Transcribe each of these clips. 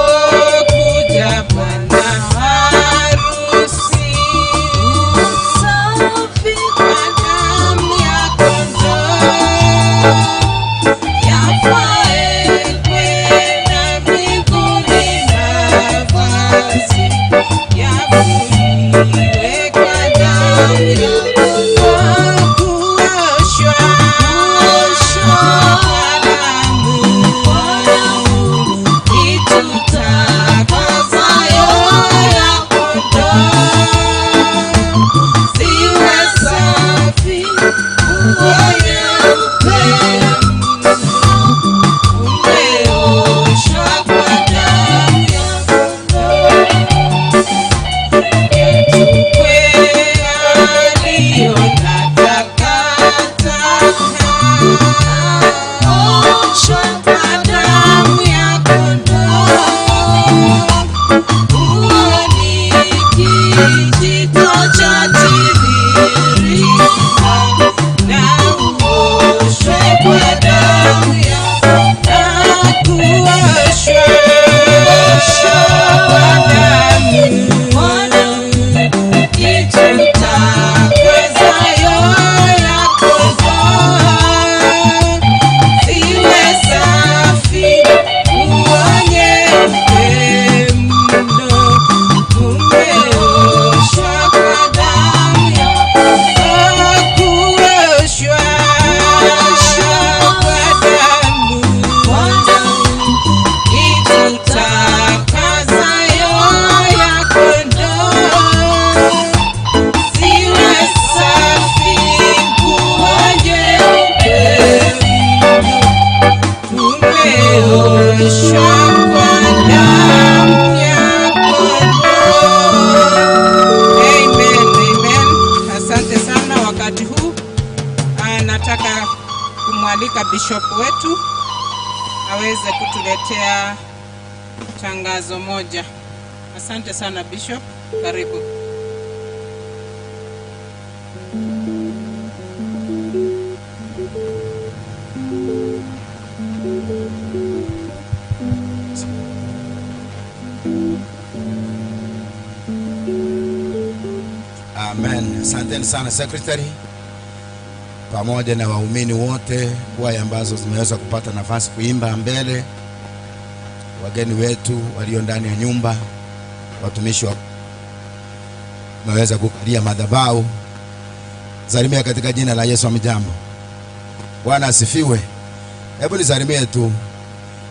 Atakapokuja bwana harusi, Safi kwa damu ya kondoo, yafae kwenda mbinguni, mavazi yafuliwe kwa damu ya kondoo, kuoshwa kwa damu itutakasayo ya kondoo, ziwe safi, nguo nyeupe, umeoshwa kwa damu ya kondoo, yatupwe yaliyo na takataka, oshwa kwa damu ya kondoo. Huo ni kijito cha tiririka, na uoshwe kwa damu ya na kuoshwa kwa damu itutakasayo ya kondoo, ziwe safi, nguo nyeupe mno, umeoshwa kwa damu ya kuoshwa kwa damu itutakasayo ya kondoo, ziwe safi, nguo nyeupe tumeoshwa kwa damu ya kondoo. Amen, amen. Asante sana. Wakati huu nataka kumwalika bishop wetu aweze kutuletea tangazo moja. Asante sana Bishop, karibu. Amen. Asanteni sana secretary, pamoja na waumini wote kwaya ambazo zimeweza kupata nafasi kuimba mbele, wageni wetu walio ndani ya nyumba, watumishi wa meweza kukalia madhabahu. Salimia katika jina la Yesu. Amjambo. Bwana asifiwe. Hebu nisalimie tu,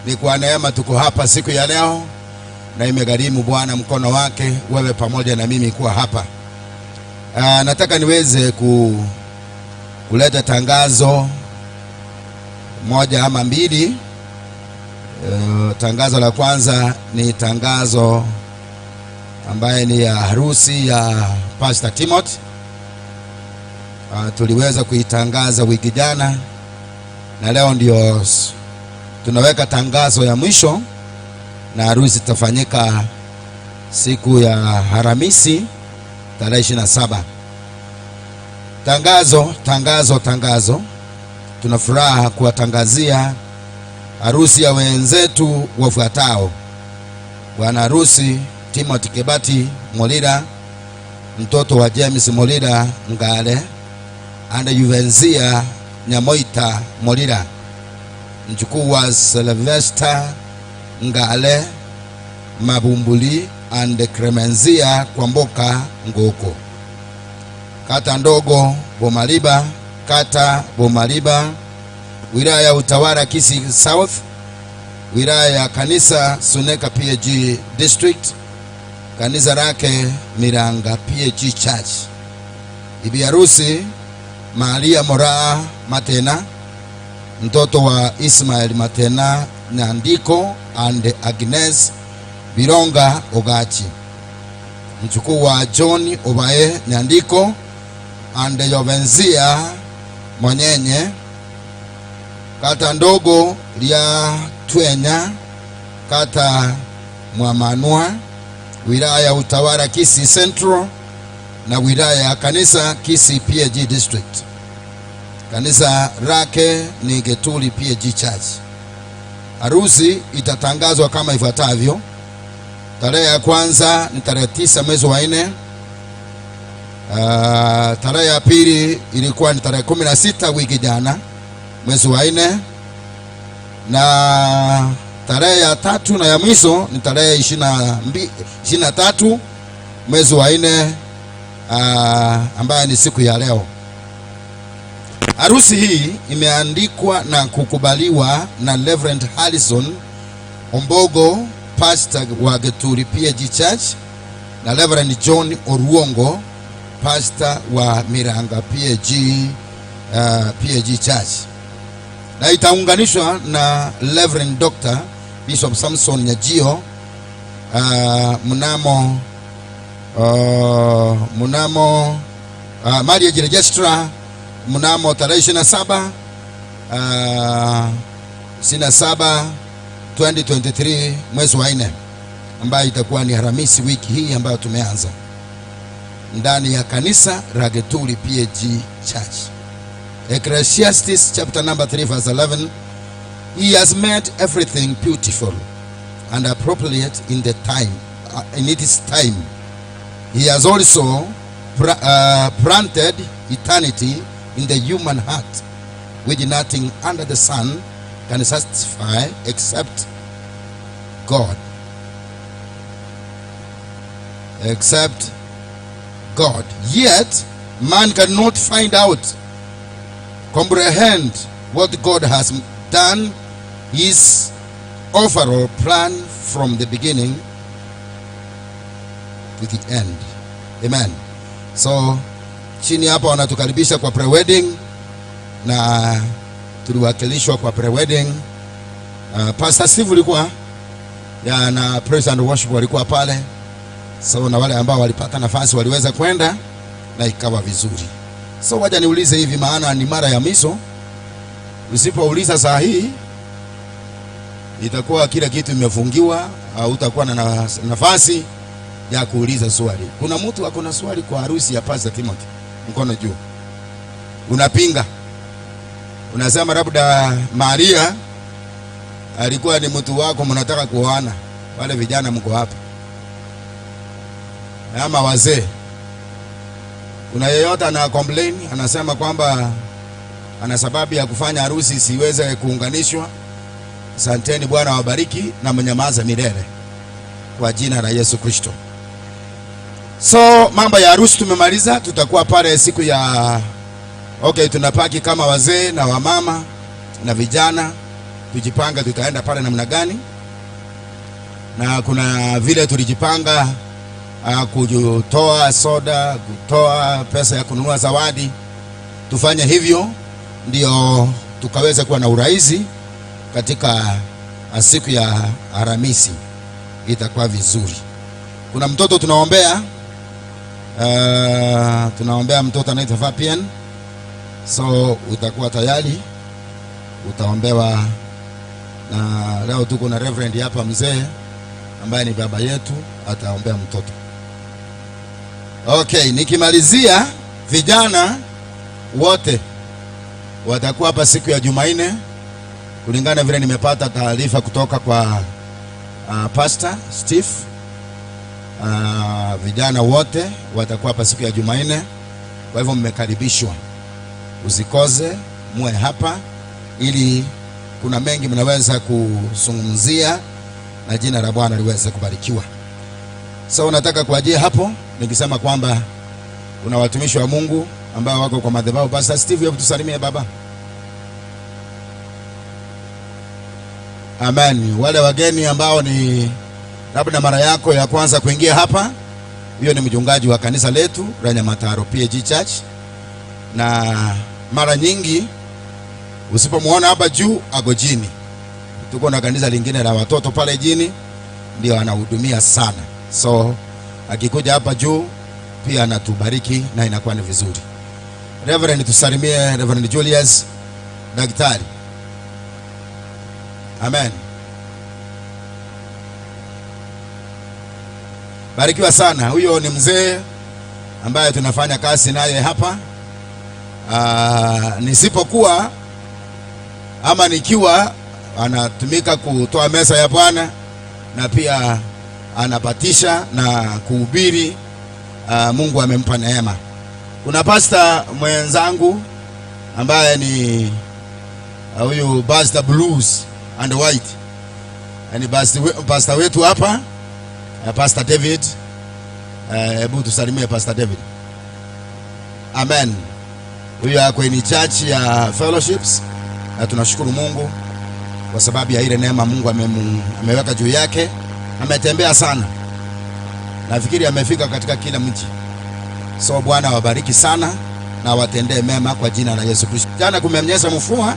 ni kwa neema tuko hapa siku ya leo, na imegharimu Bwana mkono wake wewe pamoja na mimi kuwa hapa. Nataka niweze kuleta tangazo moja ama mbili. Tangazo la kwanza ni tangazo ambaye ni ya harusi ya Pastor Timothy. Tuliweza kuitangaza wiki jana na leo ndio tunaweka tangazo ya mwisho, na harusi itafanyika siku ya Alhamisi tarehe 27. Tangazo, tangazo, tangazo. Tuna furaha kuwatangazia harusi ya wenzetu wafuatao: bwana harusi Timothy Kebati Molira, mtoto wa James Molira Ngale and Juvenzia Nyamoita Molira, mjukuu wa Sylvester Ngale Mabumbuli and Clemenzia Kwamboka Ngoko, kata ndogo Bomaliba, kata Bomaliba, wilaya ya Utawala Kisii South, wilaya ya kanisa Suneka PAG District, kanisa lake Miranga PAG Church. Bibi harusi Maria Moraa Matena, mtoto wa Ismail Matena Nyandiko and Agnes Bironga Ogachi, mjukuu wa John Obae Nyandiko and Yovenzia Monyenye, kata ndogo lya Twenya, kata Mwamanua, wilaya ya Utawala Kisii Central na wilaya ya kanisa Kisii PAG District. Kanisa lake ni Getuli PAG Church. Harusi itatangazwa kama ifuatavyo. Tarehe ya kwanza ni tarehe 9 mwezi wa 4. Tarehe ya pili ilikuwa ni tarehe 16 wiki jana mwezi wa 4, na tarehe ya tatu na ya mwisho ni tarehe 23 mwezi wa 4, ambaye ni siku ya leo. Harusi hii imeandikwa na kukubaliwa na Reverend Harrison Ombogo, pastor wa Geturi PAG Church, na Reverend John Oruongo, pastor wa Miranga PAG Church, na itaunganishwa na Reverend Dr. Bishop Samson Nyajio mnamo marriage registrar mnamo tarehe 27 27 2023 mwezi wa 4, ambayo itakuwa ni Alhamisi wiki hii ambayo tumeanza, ndani ya kanisa la Geturi PAG Church. Ecclesiastes chapter number 3 verse 11, he has made everything beautiful and appropriate in the time, in its time. He has also planted eternity in the human heart, which nothing under the sun can satisfy except God. Except God. Yet man cannot find out, comprehend what God has done, his overall plan from the beginning to the end. Amen. So chini hapa wanatukaribisha kwa pre-wedding, na tuliwakilishwa kwa pre-wedding. Pastor Steve ulikuwa ya, na praise and worship walikuwa pale. So na wale ambao walipata nafasi waliweza kwenda na ikawa vizuri. So wacha niulize hivi, maana ni mara ya mwisho. Usipouliza saa hii itakuwa kila kitu imefungiwa, au utakuwa na nafasi ya kuuliza swali. Kuna mtu ako na swali kwa harusi ya Pastor Timothy? Mkono juu. Unapinga. Unasema labda Maria alikuwa ni mtu wako, mnataka kuoana. Wale vijana mko hapa ama wazee. Kuna yeyote ana complain, anasema kwamba ana sababu ya kufanya harusi isiweze kuunganishwa? Asanteni, Bwana wabariki na mnyamaze milele kwa jina la Yesu Kristo. So mambo ya harusi tumemaliza, tutakuwa pale siku ya okay, tunapaki kama wazee na wamama na vijana, tujipanga tutaenda pale namna gani, na kuna vile tulijipanga kutoa soda, kutoa pesa ya kununua zawadi. Tufanye hivyo ndio tukaweza kuwa na urahisi katika siku ya Alhamisi, itakuwa vizuri. Kuna mtoto tunaombea, tunaombea mtoto anaitwa Fabian. So utakuwa tayari, utaombewa. Na leo tuko na Reverend hapa mzee ambaye ni baba yetu, ataombea mtoto. Okay, nikimalizia, vijana wote watakuwa hapa siku ya Jumanne kulingana vile nimepata taarifa kutoka kwa Pastor Steve. Vijana wote watakuwa hapa siku ya Jumanne, kwa hivyo mmekaribishwa, usikose, muwe hapa ili kuna mengi mnaweza kuzungumzia na jina la Bwana liweze kubarikiwa. So nataka kuajia hapo nikisema kwamba kuna watumishi wa Mungu ambao wako kwa madhabahu. Pastor Steve, hebu tusalimie baba. Amen. Wale wageni ambao ni labda mara yako ya kwanza kuingia hapa, huyo ni mchungaji wa kanisa letu la Nyamataro PAG Church, na mara nyingi usipomuona hapa juu ako chini. Tuko na kanisa lingine la watoto pale chini, ndio anahudumia sana. So akikuja hapa juu pia anatubariki na inakuwa ni vizuri. Reverend, tusalimie Reverend Julius daktari. Amen. Barikiwa sana. Huyo ni mzee ambaye tunafanya kazi naye hapa. Nisipokuwa ama nikiwa Anatumika kutoa meza ya Bwana na pia anabatisha na kuhubiri. Mungu amempa neema. Kuna pastor mwenzangu ambaye ni huyu Pastor Blues and White. Ni pastor wetu hapa, Pastor David. Hebu tusalimie Pastor David. Amen. Huyu ako in church ya fellowships, na tunashukuru Mungu kwa sababu ya ile neema Mungu ameweka juu yake. Ametembea sana, nafikiri amefika katika kila mji. So Bwana awabariki sana na watendee mema kwa jina la Yesu Kristo. Jana kumenyesha mvua,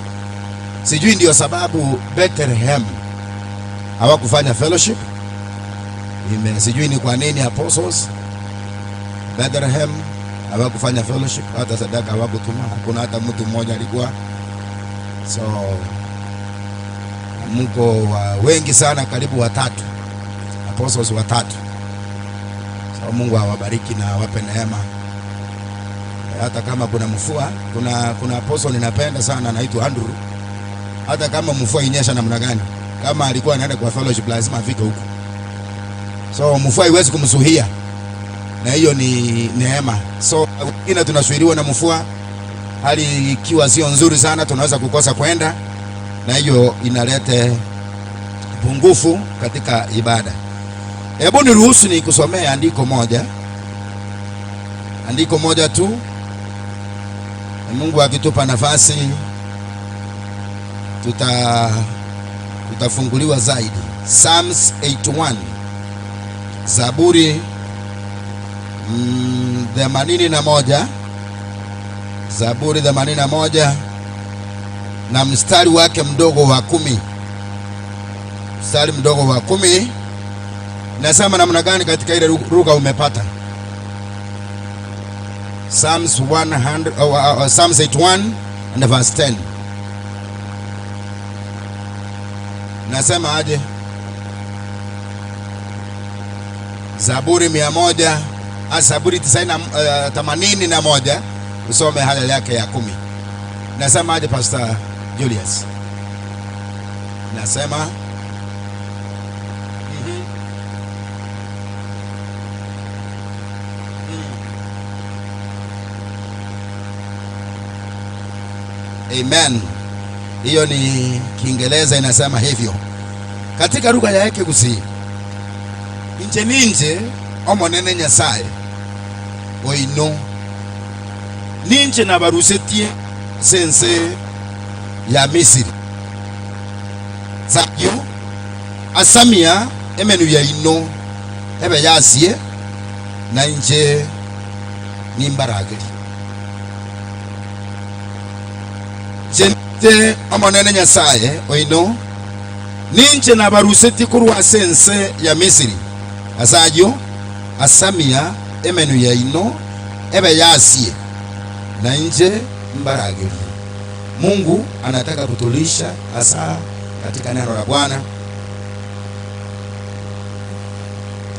sijui ndio sababu Bethlehem hawakufanya fellowship. Sijui ni kwa nini apostles Bethlehem hawakufanya fellowship, hata sadaka hawakutuma, hakuna hata mtu mmoja alikuwa. So mko wengi sana, karibu watatu, apostles watatu. So Mungu awabariki na awape neema. Hata kama kuna mvua, kuna apostle ninapenda sana anaitwa Andrew. Hata kama mvua inyesha namna gani, kama alikuwa anaenda kwa fellowship lazima afike huko. So mvua haiwezi kumzuia, na hiyo ni neema. So wengine tunashuhuriwa na mvua, hali ikiwa sio nzuri sana tunaweza kukosa kwenda, na hiyo inaleta pungufu katika ibada. Hebu niruhusu nikusomee andiko moja. Andiko moja tu. Mungu akitupa nafasi tutafunguliwa zaidi. Psalms 81. Zaburi 81. Zaburi 81 na mstari wake mdogo wa 10. Mstari mdogo wa 10. Nasema namna gani katika ile lugha umepata? Psalms 100, Psalms 81 and verse 10. Nasema aje? Zaburi 100, Zaburi 81, usome haya yake ya 10. Nasema aje Pastor Julius? Nasema Amen. Hiyo ni Kiingereza inasema hivyo. Katika lugha ya Ekegusii, inje ninje omonene Nyasaye oino ninje nabarusetie sense ya Misiri zayo asamia emenu ya ino ebe yasie na inje nimbarageri. Jente omonene Nyasaye oino ninje nabaruseti kurwa sense ya Misiri asayo asamia emenu ya ino ebe yasie na nje mbarageri. Mungu anataka kutulisha hasa katika neno la Bwana,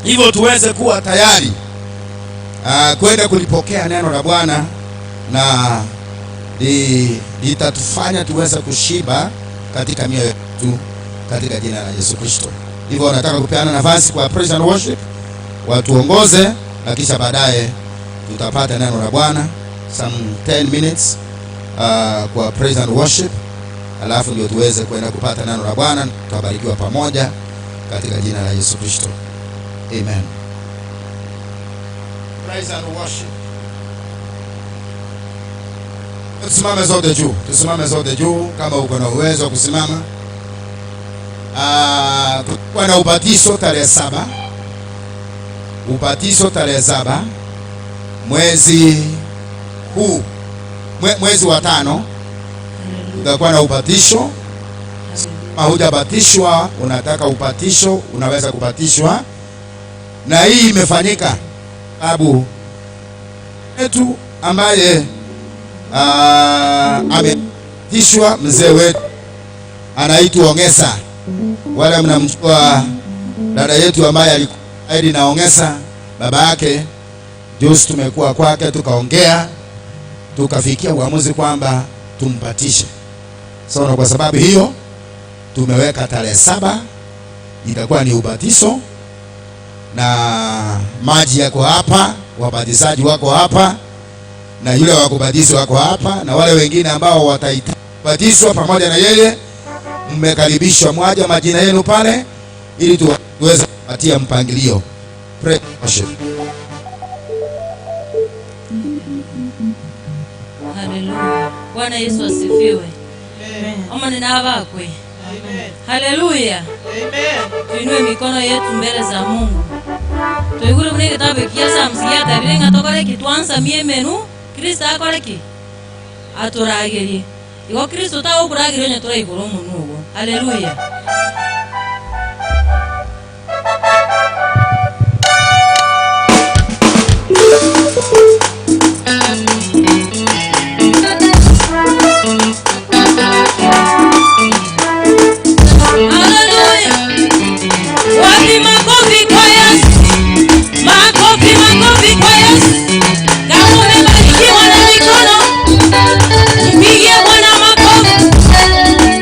hivyo tuweze kuwa tayari kwenda kulipokea neno la Bwana, na litatufanya tuweze kushiba katika mioyo yetu katika jina la Yesu Kristo. Hivyo nataka kupeana nafasi kwa praise and worship watuongoze, na kisha baadaye tutapata neno la Bwana some 10 minutes kwa praise and worship, alafu ndio tuweze kwenda kupata neno la Bwana, tutabarikiwa pamoja katika jina la Yesu Kristo. Amen. Praise and worship. Tusimame zote juu. Tusimame zote juu kama uko na uwezo wa kusimama. Kwa na ubatizo tarehe 7. Ubatizo tarehe 7 mwezi huu, mwezi wa 5 utakuwa na ubatizo. Kama hujabatishwa unataka ubatisho, unaweza kubatishwa. Na hii imefanyika sababu yetu ambaye amebatishwa, mzee wetu anaitwa Ongesa. Wale mnamjua dada yetu ambaye alikuwa na Ongesa, baba yake, juzi tumekuwa kwake tukaongea, tukafikia uamuzi kwamba tumpatishe. So kwa sababu hiyo Tumeweka tarehe 7 itakuwa ni ubatizo, na maji yako hapa, wabatizaji wako hapa, na yule wa kubatizwa wako hapa, na wale wengine ambao watabatizwa pamoja na yeye, mmekaribishwa. Mwaje majina yenu pale ili tuweze kupatia mpangilio. Pray worship. Haleluya. Bwana Yesu asifiwe. Amen. Ama ninabakwe. Amen. Haleluya. Amen. Tuinue mikono yetu mbele za Mungu. Tuigure kune kitabu kia Samsia tabirenga tokore kitwansa mie menu Kristo akore ki aturagerie. Igo Kristo ta okuragerie nya turaiguru munugo. Haleluya. Haleluya. Wapi makofi kwa Yesu? Makofi, makofi kwa Yesu. Kama umebarikiwa na mikono, mpigie Bwana makofi.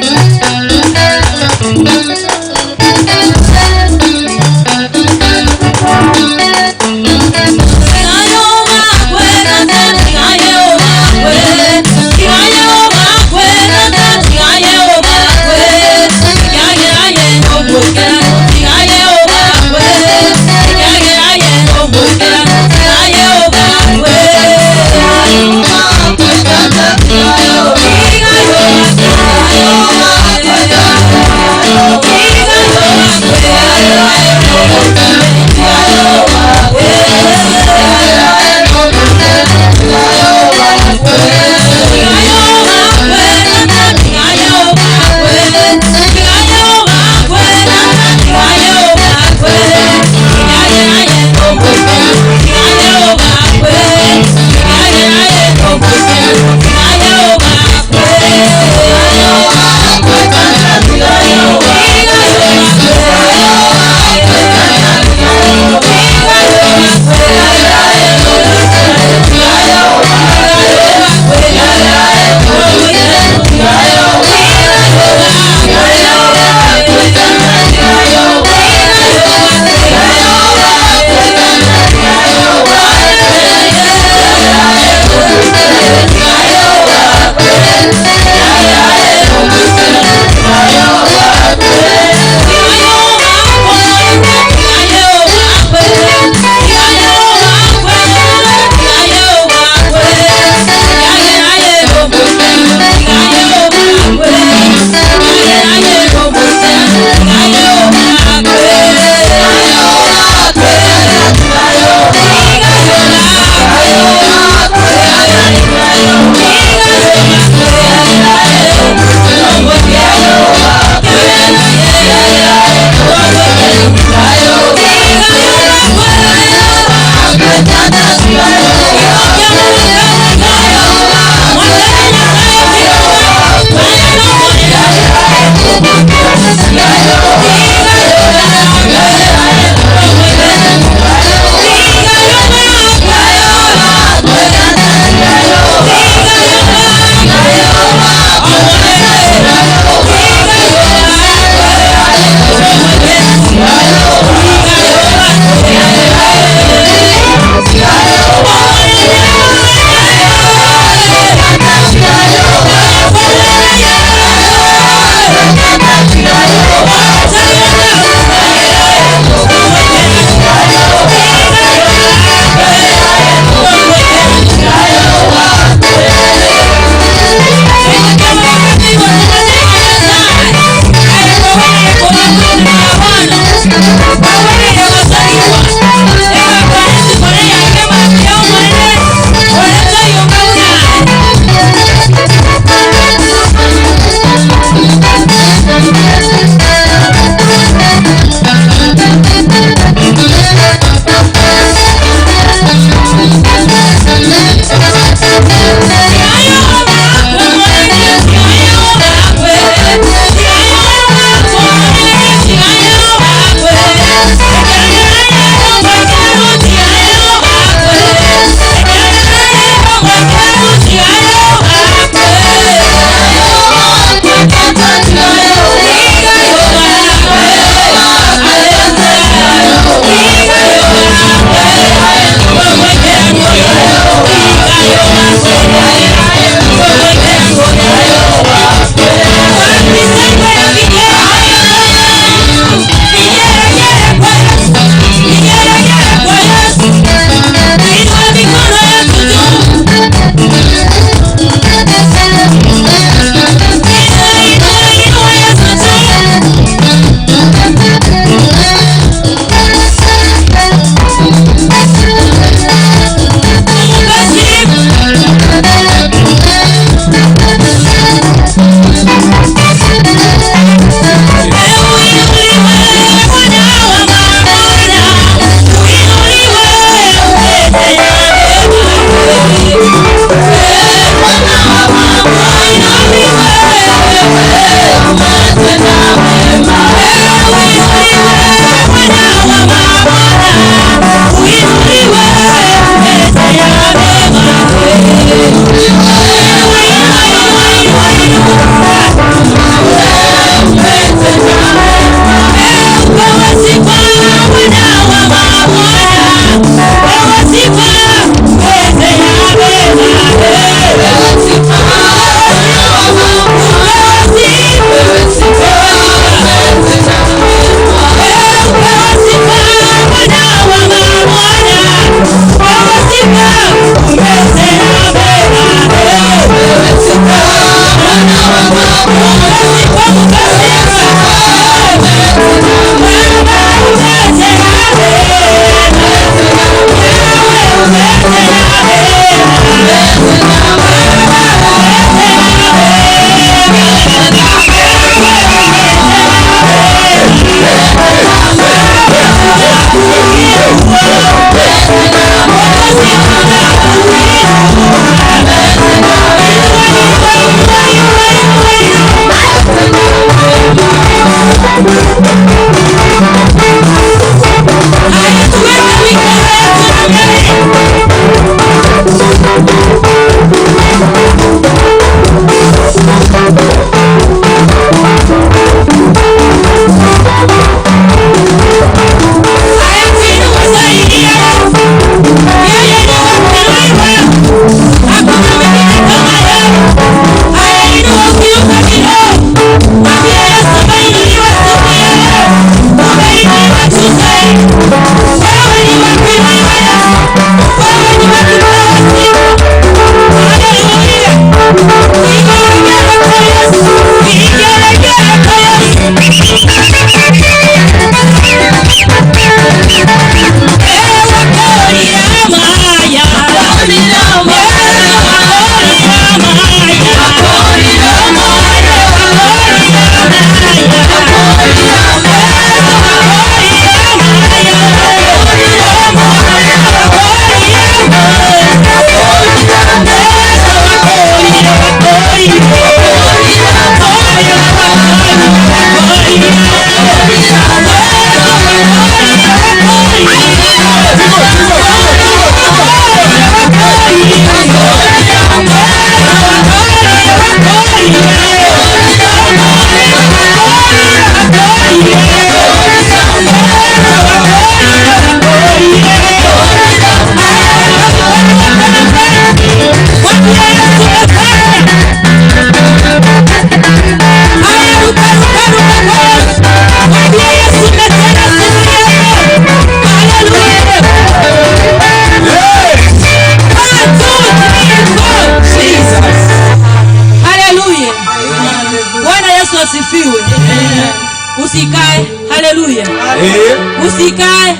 Usikae.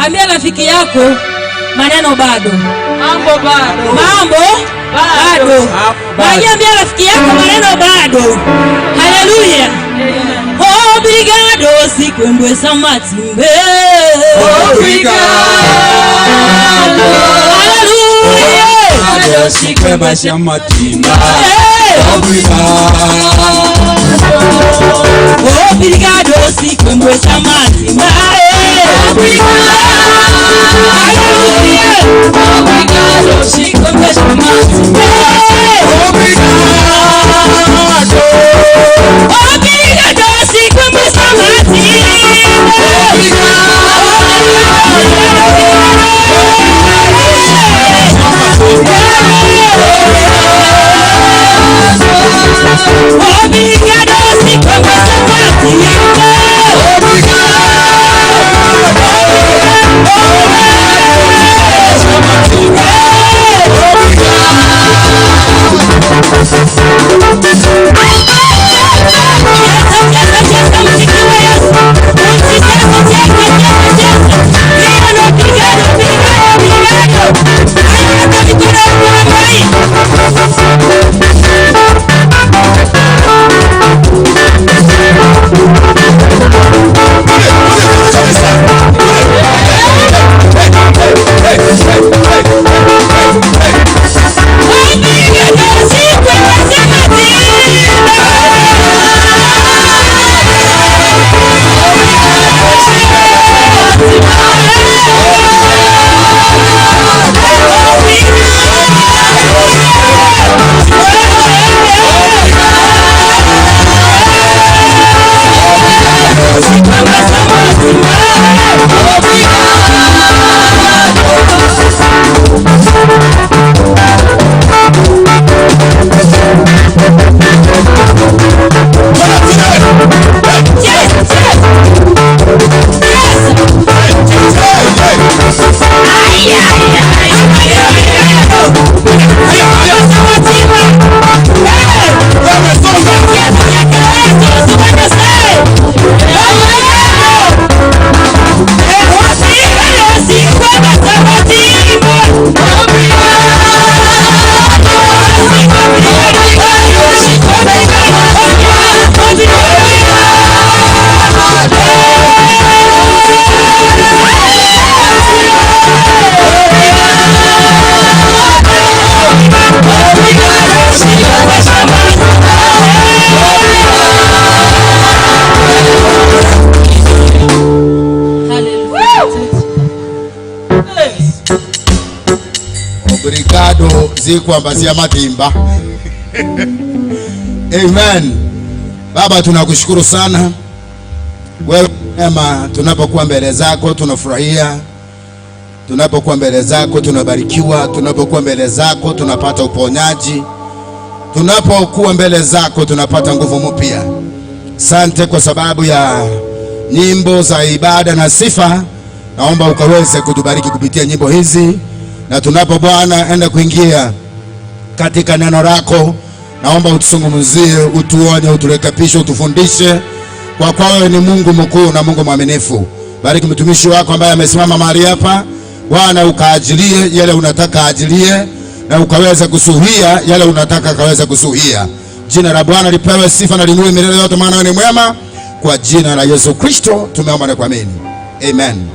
Ambia rafiki yako maneno bado. Mambo bado. Mambo bado. Ambia rafiki yako maneno bado. Haleluya. Obrigado sikwembwe samatimbe. Obrigado. Haleluya. Sikwembwe samatimbe. Obrigado. Obrigado sikwembwe samatimbe. Obrigado. Haleluya. Obrigado sikwembwe samatimbe. Obrigado. Obrigado sikwembwe samatimbe. Obrigado sikwembwe samatimbe. Obrigado zikwambazia matimba. Amen. Baba, tunakushukuru sana wewe mwema. Tunapokuwa mbele zako tunafurahia, tunapokuwa mbele zako tunabarikiwa, tunapokuwa mbele zako tunapata uponyaji, tunapokuwa mbele zako tunapata nguvu mpya. Asante kwa sababu ya nyimbo za ibada na sifa. Naomba ukaweze kutubariki kupitia nyimbo hizi, na tunapo Bwana enda kuingia katika neno lako, naomba utusungumzie, utuonye, uturekebishe, utufundishe, kwa kuwa wewe ni Mungu mkuu na Mungu mwaminifu. Bariki mtumishi wako ambaye amesimama mahali hapa Bwana, ukaajilie yale unataka ajilie, na ukaweza kusuhia yale unataka kaweza kusuhia. Jina la Bwana lipewe sifa na liinue milele yote, maana wewe ni mwema. Kwa jina la Yesu Kristo tumeomba na kuamini. Amen.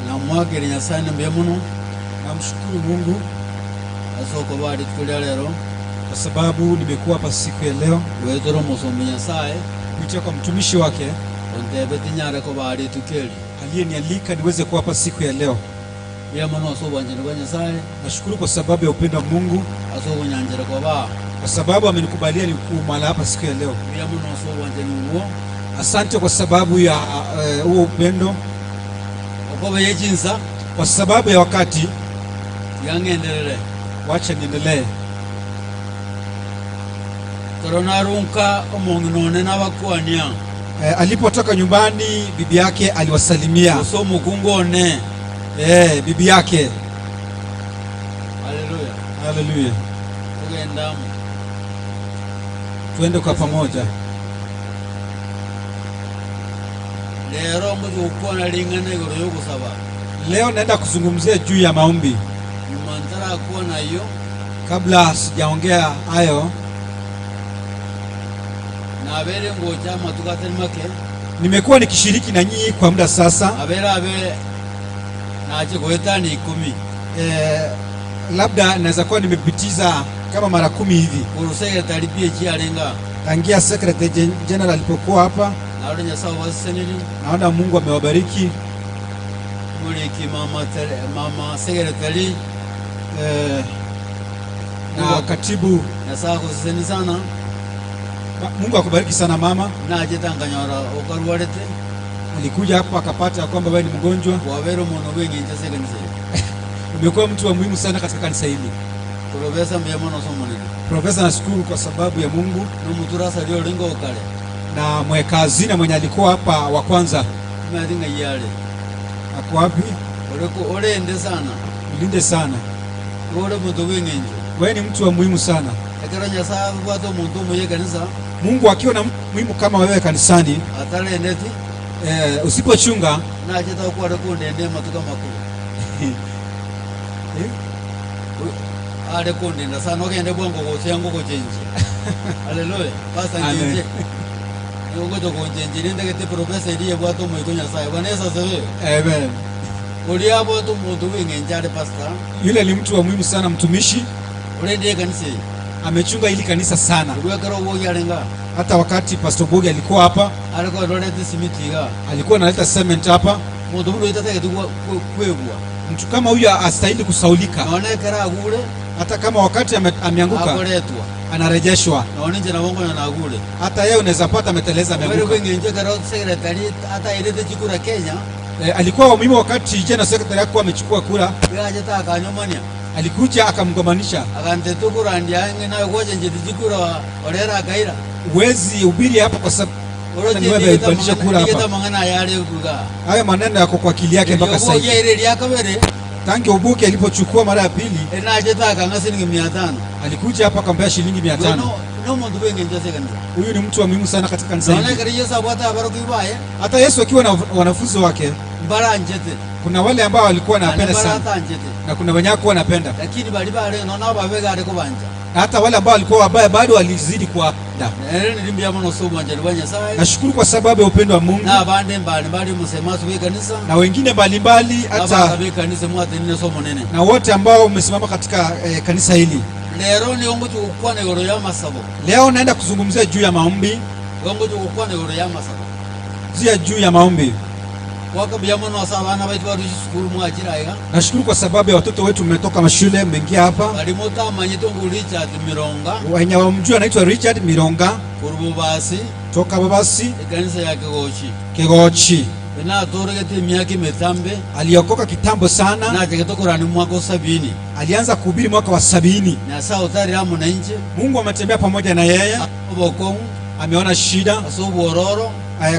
Namwagire Nyasaye mbuya muno. Namshukuru Mungu asoko bali tukulia lero, kwa sababu nimekuwa hapa siku ya leo wetero musomi Nyasaye kupitia kwa mtumishi wake ondebe tinyare ko bali tukeli aliyenialika niweze kuwa hapa siku ya leo. Mbuya muno asobwanjire kwa Nyasaye. Nashukuru kwa sababu ya upendo wa Mungu, asokunyanjire kwa ba, kwa sababu amenikubalia nikuwa mahali hapa siku ya leo. Mbuya muno asobwanjire uwo. Asante kwa sababu ya huo upendo, Okobe yechinsa kwa sababu ya wakati. Yang'enderere. Wacha niendelee. Kero narunka omong'ina one nabakwania. Alipotoka nyumbani bibi yake aliwasalimia. Gose omokungu one. Bibi yake. Haleluya. Haleluya. Tugenda amo. Tuende kwa pamoja. Lero ngozi gokwana ring'ana igoro ya ogosaba. Leo naenda kuzungumzia juu ya maombi. Nyuma ntarakwana iyo, Kabla sijaongea hayo, nabere ngocha amatuko atari make. Nimekuwa nikishiriki na nyinyi kwa muda sasa. Abere abe nache goetani 10. Labda naweza kuwa nimepitiza kama mara 10 hivi Kuru secretary PH arenga. Tangia secretary general alipokuwa hapa. Narore Nyasaye obaseseniri. Naona Mungu amewabariki. Muriki mama tere, mama secretary na katibu. Nyasaye akoseseni sana. Mungu akubariki sana mama. Naje tanganyora okarwarete. Alikuja hapa akapata kwamba wewe ni mgonjwa. Wabere omono bw'engencho ase ekanisa eye. Umekuwa mtu wa muhimu sana katika kanisa hili. Profesa mbuya mono ase omonene. Profesa, nashukuru kwa sababu ya Mungu. Nomotura ase oringo okare. Na mweka hazina mwenye alikuwa hapa wa kwanza. Omanyete ng'ai are. Ako wapi? Oreko orende sana. Ulinde sana. Ore omonto bw'engencho. Wewe ni mtu wa muhimu sana. Ekero Nyasaye abwate omonto omuya ekanisa, Mungu akiwa na mtu muhimu kama wewe kanisani, atarendeti, usipochunga, nachete okware kondenda amatuko amakuru. Eh? Are kondenda sana ogende bwango gocha ngogochenjia. Haleluya. Pastor. Amen. Njenje. Ngogocho gonchenjia nindagete profesa iriye bwate omoiko Nyasaye. Bwana Yesu asifiwe. Amen. Oria abwate omonto bw'eng'encho are pastor. Yule ni mtu wa muhimu sana, mtumishi. Orende ekanisa eye. Amechunga hili kanisa sana. Korwa ekero Obogi arenga. Hata wakati Pastor Bogi alikuwa hapa, Are kororete simiti iga. Alikuwa analeta cement hapa. Omonto buna oitatagete kwebwa. Mtu kama huyu astahili kusaulika. Nonye ekero agure, Hata kama wakati ameanguka, akoretwa. Anarejeshwa. Nonye inche nabo nkonya nagure. Hata yeye unaweza pata ameteleza, Obere ameanguka. bw'eng'encho ekero secretary atairete chikura Kenya, Alikuwa wa muhimu wakati general secretary hakuwa amechukua kura, iga achete akanyomania. Alikuja akamgombanisha. Akantete okurandia ng'e naye gwachencheti chikura orera akaira. Huwezi hubiri hapa kwa sababu ni wewe ulipandisha kura Oroche hapa. mang'ana yare kuga. Hayo maneno yako kwa akili yake mpaka sasa hivi. Ire ria kabere, Tangu Obuki alipochukua mara ya pili, enachete akang'a silingi 500. Alikuja hapa akampea shilingi 500. No omonto bw'eng'encho ase ekanisa. Huyu ni mtu wa muhimu sana katika kanisa Nonye hili. ekero Yesu abwate abaroki baye, Hata Yesu akiwa na wanafunzi wake, mbaranchete. Kuna wale ambao walikuwa Naende wanapenda sana mbaratanchete. Na kuna wenye hawakuwa wanapenda. Lakini bari bare nonye ababe gare kobanja. Na hata wale ambao walikuwa wabaya bado walizidi kuwapenda. Ere niri mbuya mono ase obwanchani bwa Nyasaye. Nashukuru kwa sababu ya upendo wa Mungu. Na abande mbali mbali omosemasi bwa ekanisa. Na wengine mbalimbali Abana hata ba ekanisa mwatenine ase omonene. Na wote ambao umesimama katika kanisa hili. Lero nigo ngochi gokwana igoro ya amasabo. Leo naenda kuzungumzia juu ya maombi. Nigo ngochi gokwana igoro ya amasabo. Zia juu ya maombi. Gwaka mbuya mono ase abana baitu baruchi sukuru mwachira iga. Nashukuru kwa sababu ya watoto wetu mmetoka mashule mmeingia hapa. Bari mutamanyete ngu Richard Mironga. Wenye wamjua anaitwa Richard Mironga. Korwa Bobasi. Toka Bobasi. Ekanisa ya Kigochi. Kigochi. Natoregete emiaka emitambe. Aliokoka kitambo sana. Nachagete okorania mwaka wa 70. Alianza kuhubiri mwaka wa 70. Nyasaye otarire amo na inche. Mungu ametembea pamoja na yeye. Obokong'u. Ameona shida. Ase obwororo.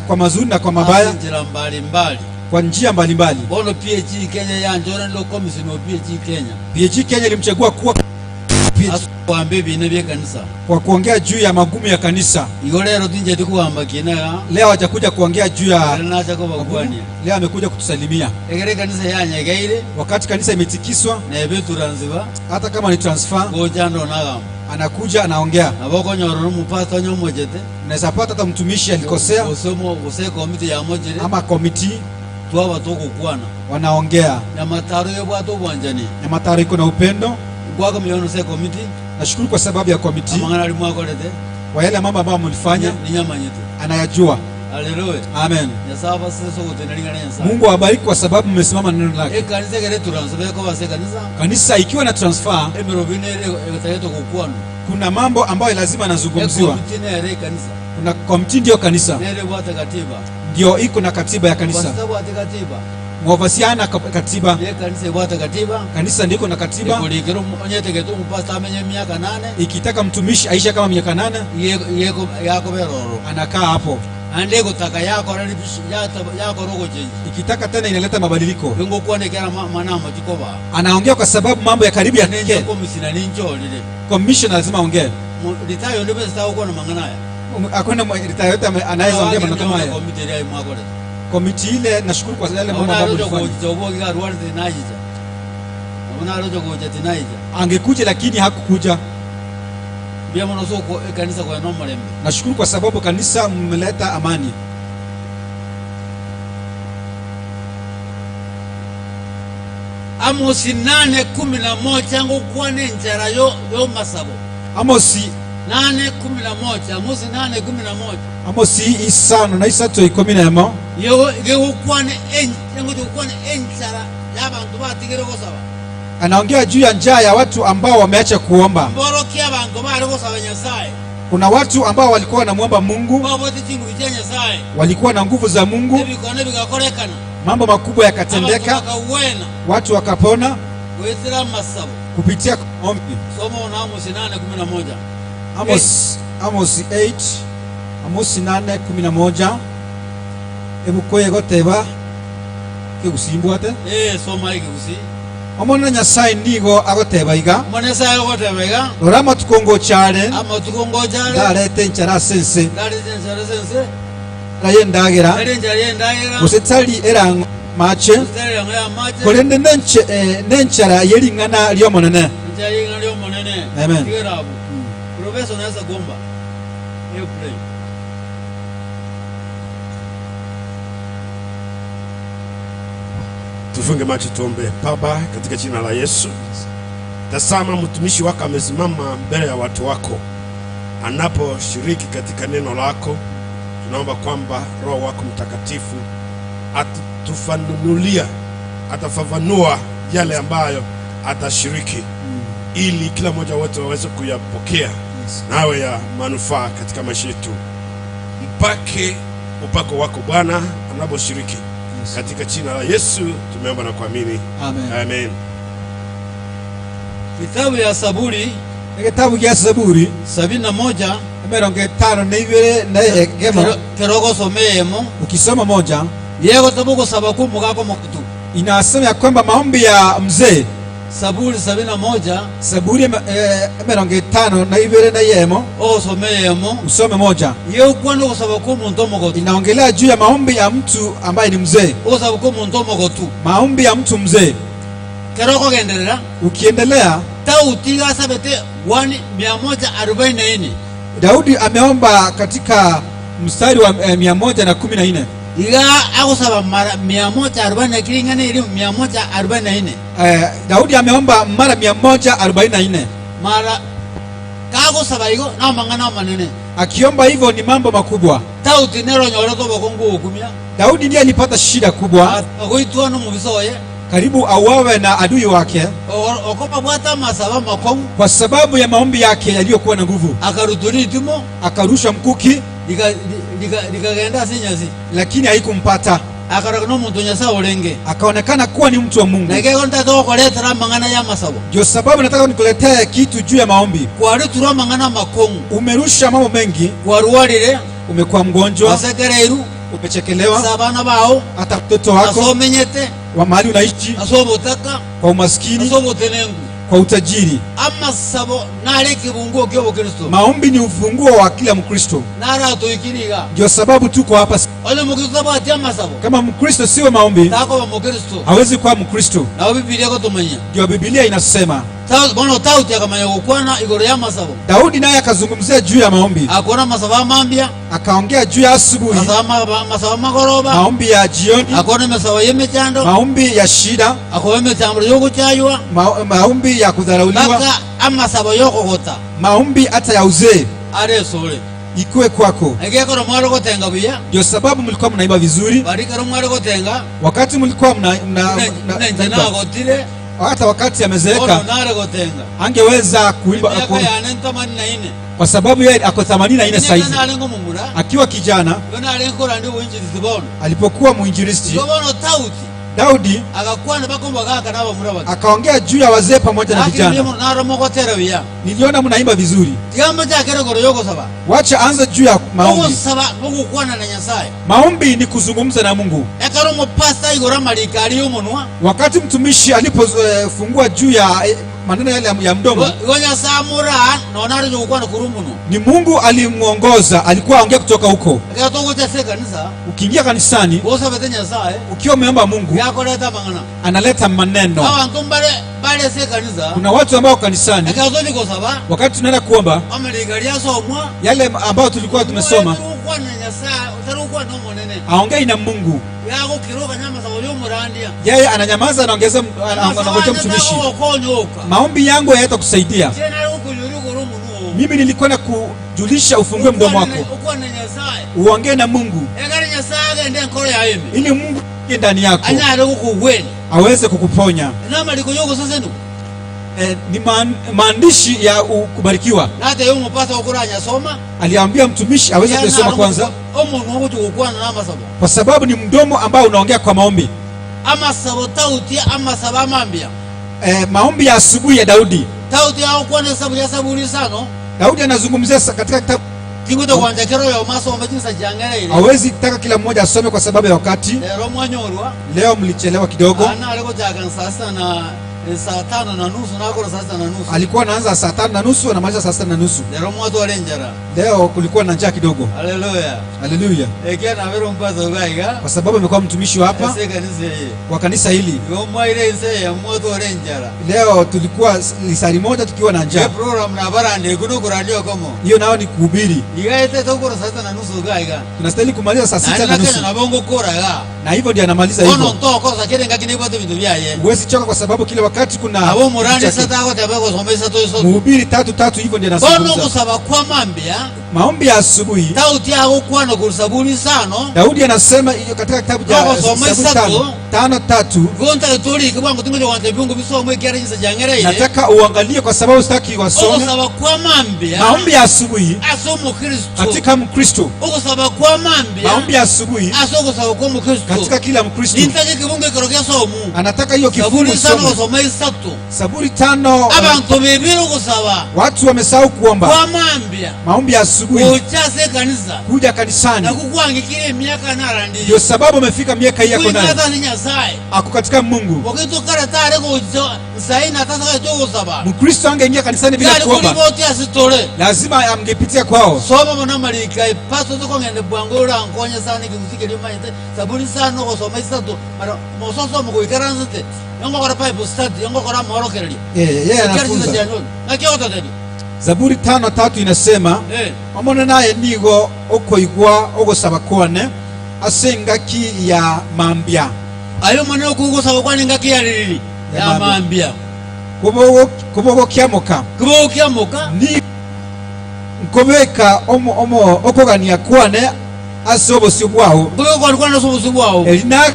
Kwa mazuri na kwa mabaya. Ase enchera mbalimbali. Kwa njia mbalimbali. Bono PH Kenya yanchora ndo commission wa PH Kenya. PH Kenya ilimchagua kuwa PH Ase kuhamba ebina bya ekanisa. Kwa kuongea juu ya magumu ya kanisa. Igo lero tincheti kuhamba kina. Leo hajakuja kuongea juu ya Lero nacha kobakwania. Leo amekuja kutusalimia. Ekere kanisa yanyegeire. Wakati kanisa imetikiswa, Nebe turanziba. Hata kama ni transfer, Gocha ndo nagamba. Anakuja anaongea. Nabo konyorora omupastor onye omochete. Unaweza pata hata mtumishi alikosea. Gose gose komiti ya mochire. Ama komiti. Twaba togokwana. Wanaongea. Nyamataro yobwate obwanchani. Nyamataro iko na upendo. Gwaka miono se komiti. Nashukuru kwa sababu ya komiti. Amang'ana ari mwakorete. Kwa yale mambo ambayo mlifanya, Ninyamanyete. Anayajua. Haleluya. Amen. Nyasaye abasese ogotenena Nyasaye. Mungu awabariki kwa sababu mmesimama neno lake. Ekanisa ekere transfer ko base kanisa. Kanisa ikiwa na transfer, Emirobi nere etagete gokwana. Kuna mambo ambayo lazima yanazungumziwa. Ekomiti nere kanisa. Kuna komiti ndio kanisa. Nere bwate katiba. Ndio iko na katiba ya kanisa. Pastor bwate katiba. Mwavasiana katiba. Ye kanisa bwate katiba. Kanisa ndiko na katiba. Ekulikero onyetegete umupastor amenye miaka 8. Ikitaka mtumishi aisha kama miaka 8. Yeko yakoberoro. Anakaa hapo. Ande kutaka yako yako rogo chenji. Ikitaka tena inaleta mabadiliko. Ngo kuonekera manama tikoba. Anaongea kwa sababu mambo ya karibu ya nje commissioner ninjo lile. Commissioner lazima aongee. Ritayo ndio pesa uko na mangana haya. Hakuna ritayo yote anaweza ongea maneno kama haya. Komiti ile mwakole. Komiti ile nashukuru kwa yale mambo ambayo ulifanya. Angekuja lakini hakukuja. Nashukuru kwa sababu kanisa mmeleta amani. Amosi 8:11 ngukwane njara yo masabo. Amosi 8:11 Amosi 8:11. Amosi isano na isato 11. Yo ngukwane ngukwane enjara y'abantu batigere gosaba. Anaongea juu ya njaa ya watu ambao wameacha kuomba. Mborokia abantu bari gosaba Nyasaye. Kuna watu ambao walikuwa wanamuomba Mungu. Walikuwa na nguvu za Mungu. Mambo makubwa yakatendeka. Watu wakapona kupitia maombi. Soma na Amosi 8:11. Amos 8 Amosi 8:11. Ebu koye goteba kigusimbwate. Soma ikigusi. Omona Nyasaye nigo agoteba iga. Omona Nyasaye agoteba iga. Rora amatuko ngochare. Amatuko ngochare. Ndarete enchara sense. Ndarete enchara sense. Raye ndagera. Raye ndagera. Gose tari erango mache. Gose erango ya mache. Korende nenchara yering'ana riomonene. Enchara yering'ana riomonene. Amen. Tigerabu. Professor naweza kuomba. You pray. Tufunge macho tuombe. Baba, katika jina la Yesu, tazama mtumishi wako amesimama mbele ya watu wako anaposhiriki katika neno lako. Tunaomba kwamba Roho wako Mtakatifu atatufanulia, atafafanua yale ambayo atashiriki, ili kila mmoja wetu aweze kuyapokea nawe ya manufaa katika maisha yetu. Mpake upako wako Bwana anaposhiriki. Katika jina la Yesu tumeomba na kuamini. Amen. Amen. Kitabu ya Zaburi, kitabu ya Zaburi 71 52 na kirogo someyemo. Ukisoma moja yego tabuko sabaku mugako mukutu. Inasema ya kwamba maombi ya mzee. Zaburi 71 Zaburi 52 na yemo. Someyemo. Usome moja. Yego kwano sabaku muntu mugotu. Inaongelea juu ya maombi ya mtu ambaye ni mzee. Sabaku muntu mugotu. Maombi ya mtu mzee. Kirogo gendelea. Ukiendelea Daudi gasabete 144. Daudi ameomba katika mstari wa 114. Iga agosaba mara 144 kilingana ili 144. Daudi ameomba mara 144. Mara kagosaba igo na mangana manene. Akiomba hivyo ni mambo makubwa. Daudi nero nyoro to bokongo okumia. Daudi ndiye alipata shida kubwa. Agoitwa no mubisoye. Karibu auawe na adui wake. Kwa sababu ya maombi yake yaliyokuwa na nguvu. Akarusha mkuki. Lakini haikumpata. Akaonekana kuwa ni mtu wa Mungu. Ndio sababu nataka nikuletee kitu juu ya maombi. Umerusha mambo mengi. Umekuwa mgonjwa. Umechekelewa. Hata mtoto wako. Wa mahali unaishi, kwa umaskini, kwa utajiri. Maombi ni ufunguo wa kila Mkristo. Ndio sababu tuko hapa. Kama Mkristo siwe maombi, hawezi kuwa Mkristo. Ndio Biblia inasema. Daudi naye akazungumzia juu ya maombi. Akaongea juu ya asubuhi, maombi ya jioni, maombi ya shida, maombi ya kudharauliwa, maombi hata ya uzee. Ikuwe kwako. Ndio sababu mlikuwa mnaimba vizuri. Wakati mlikuwa mna Hata wakati amezeeka angeweza kuimba kwa sababu yeye ako 84 saizi. Akiwa kijana alipokuwa mwinjilisti Daudi akaongea juu ya wazee pamoja na vijana. Niliona mnaimba vizuri. Wacha anza juu ya maombi. Maombi ni kuzungumza na Mungu. Wakati mtumishi alipofungua juu ya maneno yale ya mdomo, ni Mungu alimuongoza, alikuwa aongea kutoka huko. Ukiingia kanisani ukiwa umeomba Mungu, analeta maneno. Kuna watu ambao kanisani wakati tunaenda kuomba yale ambayo tulikuwa tumesoma, aongei na Mungu. Yeye ananyamaza, anaongeza, anangojea mtumishi. Maombi yangu hayatakusaidia. Mimi nilikuwa na kujulisha ufungue mdomo wako, uongee na Mungu, ili Mungu ndani yako aweze kukuponya. Ni maandishi ya kubarikiwa. Aliambia mtumishi aweze kusoma kwanza, kwa sababu ni mdomo ambao unaongea kwa maombi. Maombi ya asubuhi ya Daudi. Daudi anazungumzia katika kitabu. Hawezi taka kila mmoja asome kwa sababu ya wakati. Leo mlichelewa kidogo. Alikuwa anaanza saa 5:30 anamaliza saa 6:30. Leo kulikuwa na njaa kidogo. Haleluya. Kwa sababu amekuwa mtumishi hapa kwa kanisa hili. Leo tulikuwa lisari moja tukiwa na njaa. Hiyo nao ni kuhubiri. Tunastahili kumaliza saa 6:30. Na hivyo ndio anamaliza hivyo. Huwezi choka kwa sababu kila wakati kuna mhubiri tatu tatu, hivyo ndio anazungumza. Maombi ya asubuhi. Daudi anasema hiyo katika kitabu cha Zaburi 5:3. Nataka uangalie kwa sababu sitaki wasome. Maombi ya asubuhi katika Mkristo. Maombi ya asubuhi katika kila Mkristo. Anataka hiyo kifungu isome. Zaburi 5. Watu wamesahau kuomba. Maombi ya asubuhi kuja kanisani. Ndio sababu amefika miaka hii yako nayo. Ako katika Mungu. Mkristo angeingia kanisani bila kuomba, lazima angepitia kwao. Yeye anafunza. Zaburi 5:3 inasema, omona naye nigo okoigwa ogosaba kwane asengaki ya mambia. Ayo maneno kugosaba kwane ngaki ya lili ya mambia. Kubogo kiamoka. Kubogo kiamoka ni nkobeka omo okogania kwane asobo bwao. Kubogo kwane asobo bwao. Elina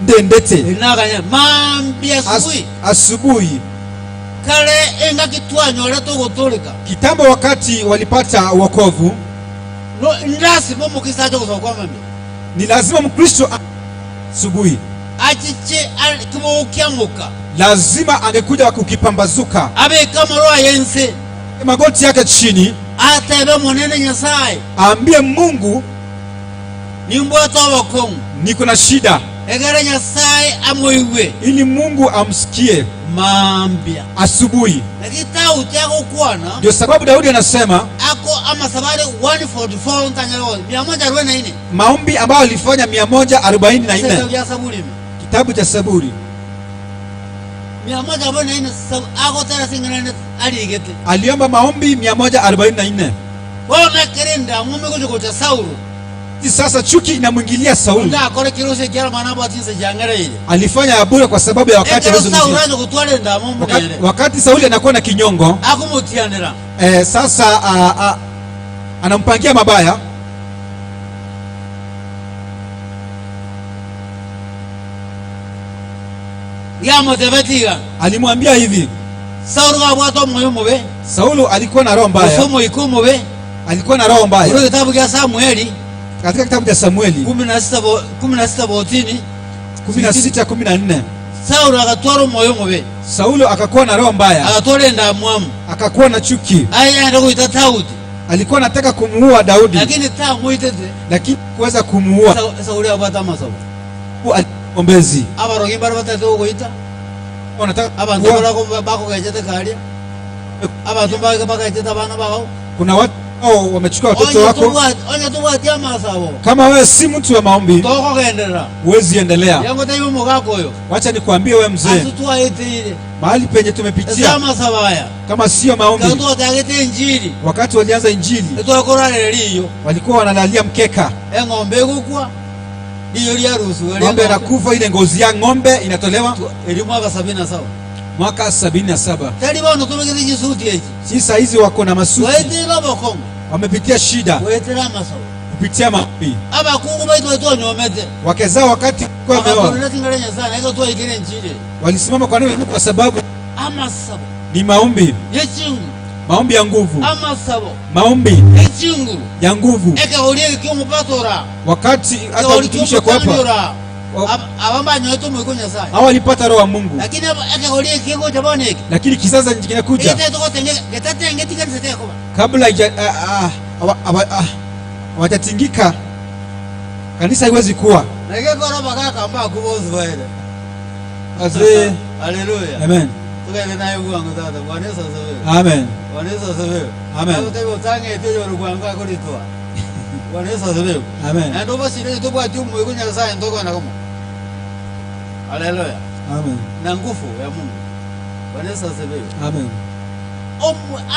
ndendete. Elina kanya mambia asubuhi. Asubuhi. Kale engaki twanyora togotoleka. Kitambo wakati walipata wokovu, no lazima mukisa kwa mami. Ni lazima Mkristo asubuhi achiche kubokiamuka. Lazima angekuja kukipambazuka. Abe kama roho yense magoti yake chini, atebe monene Nyasaye, aambie Mungu niko na shida. Egere Nyasaye amoiwe, ili Mungu amsikie mambia asubuhi. Ndio sababu Daudi anasema ako amasabari 144 ntanyalo 144, maombi ambayo alifanya 144, kitabu cha Zaburi 144 ako tera singene aligete. Aliomba maombi 144. Ona kerenda mume kuja Saulu. Sasa chuki inamwingilia Sauli. Alifanya ya bure kwa sababu ya wakati wakati Sauli anakuwa na kinyongo. Sasa anampangia mabaya. Alimwambia hivi. Saulo alikuwa na roho mbaya. Alikuwa na roho mbaya. Katika kitabu cha Samueli 16:14 Saulo akakuwa na roho mbaya, akakuwa na chuki. Alikuwa anataka kumuua Daudi, lakini kuweza kumuua. Ombezi kuna watu wamechukua watoto wako. Kama wewe si mtu wa maombi, huwezi endelea. Wacha nikwambie wewe mzee, mahali penye tumepitia kama sio maombi. Wakati walianza injili walikuwa wanalalia mkeka. Ng'ombe anakufa, ile ngozi ya ng'ombe inatolewa. Mwaka 77. Sasa hizi wako na masuti. Wamepitia shida kupitia maombi. Wake zao wakati kwa wameoa walisimama kwa neno, kwa sababu ni maombi. Maombi ya nguvu. Maombi ya nguvu. Wakati hata mtumishi kwa hapa hawa walipata roho wa Mungu, lakini kizazi kinakuja kabla hawajatingika, kanisa haiwezi kuwa. Wazee, haleluya. Amen. Amen. Amen. Amen. Haleluya. Amen. Na nguvu ya Mungu. Bwana Yesu asifiwe. Amen.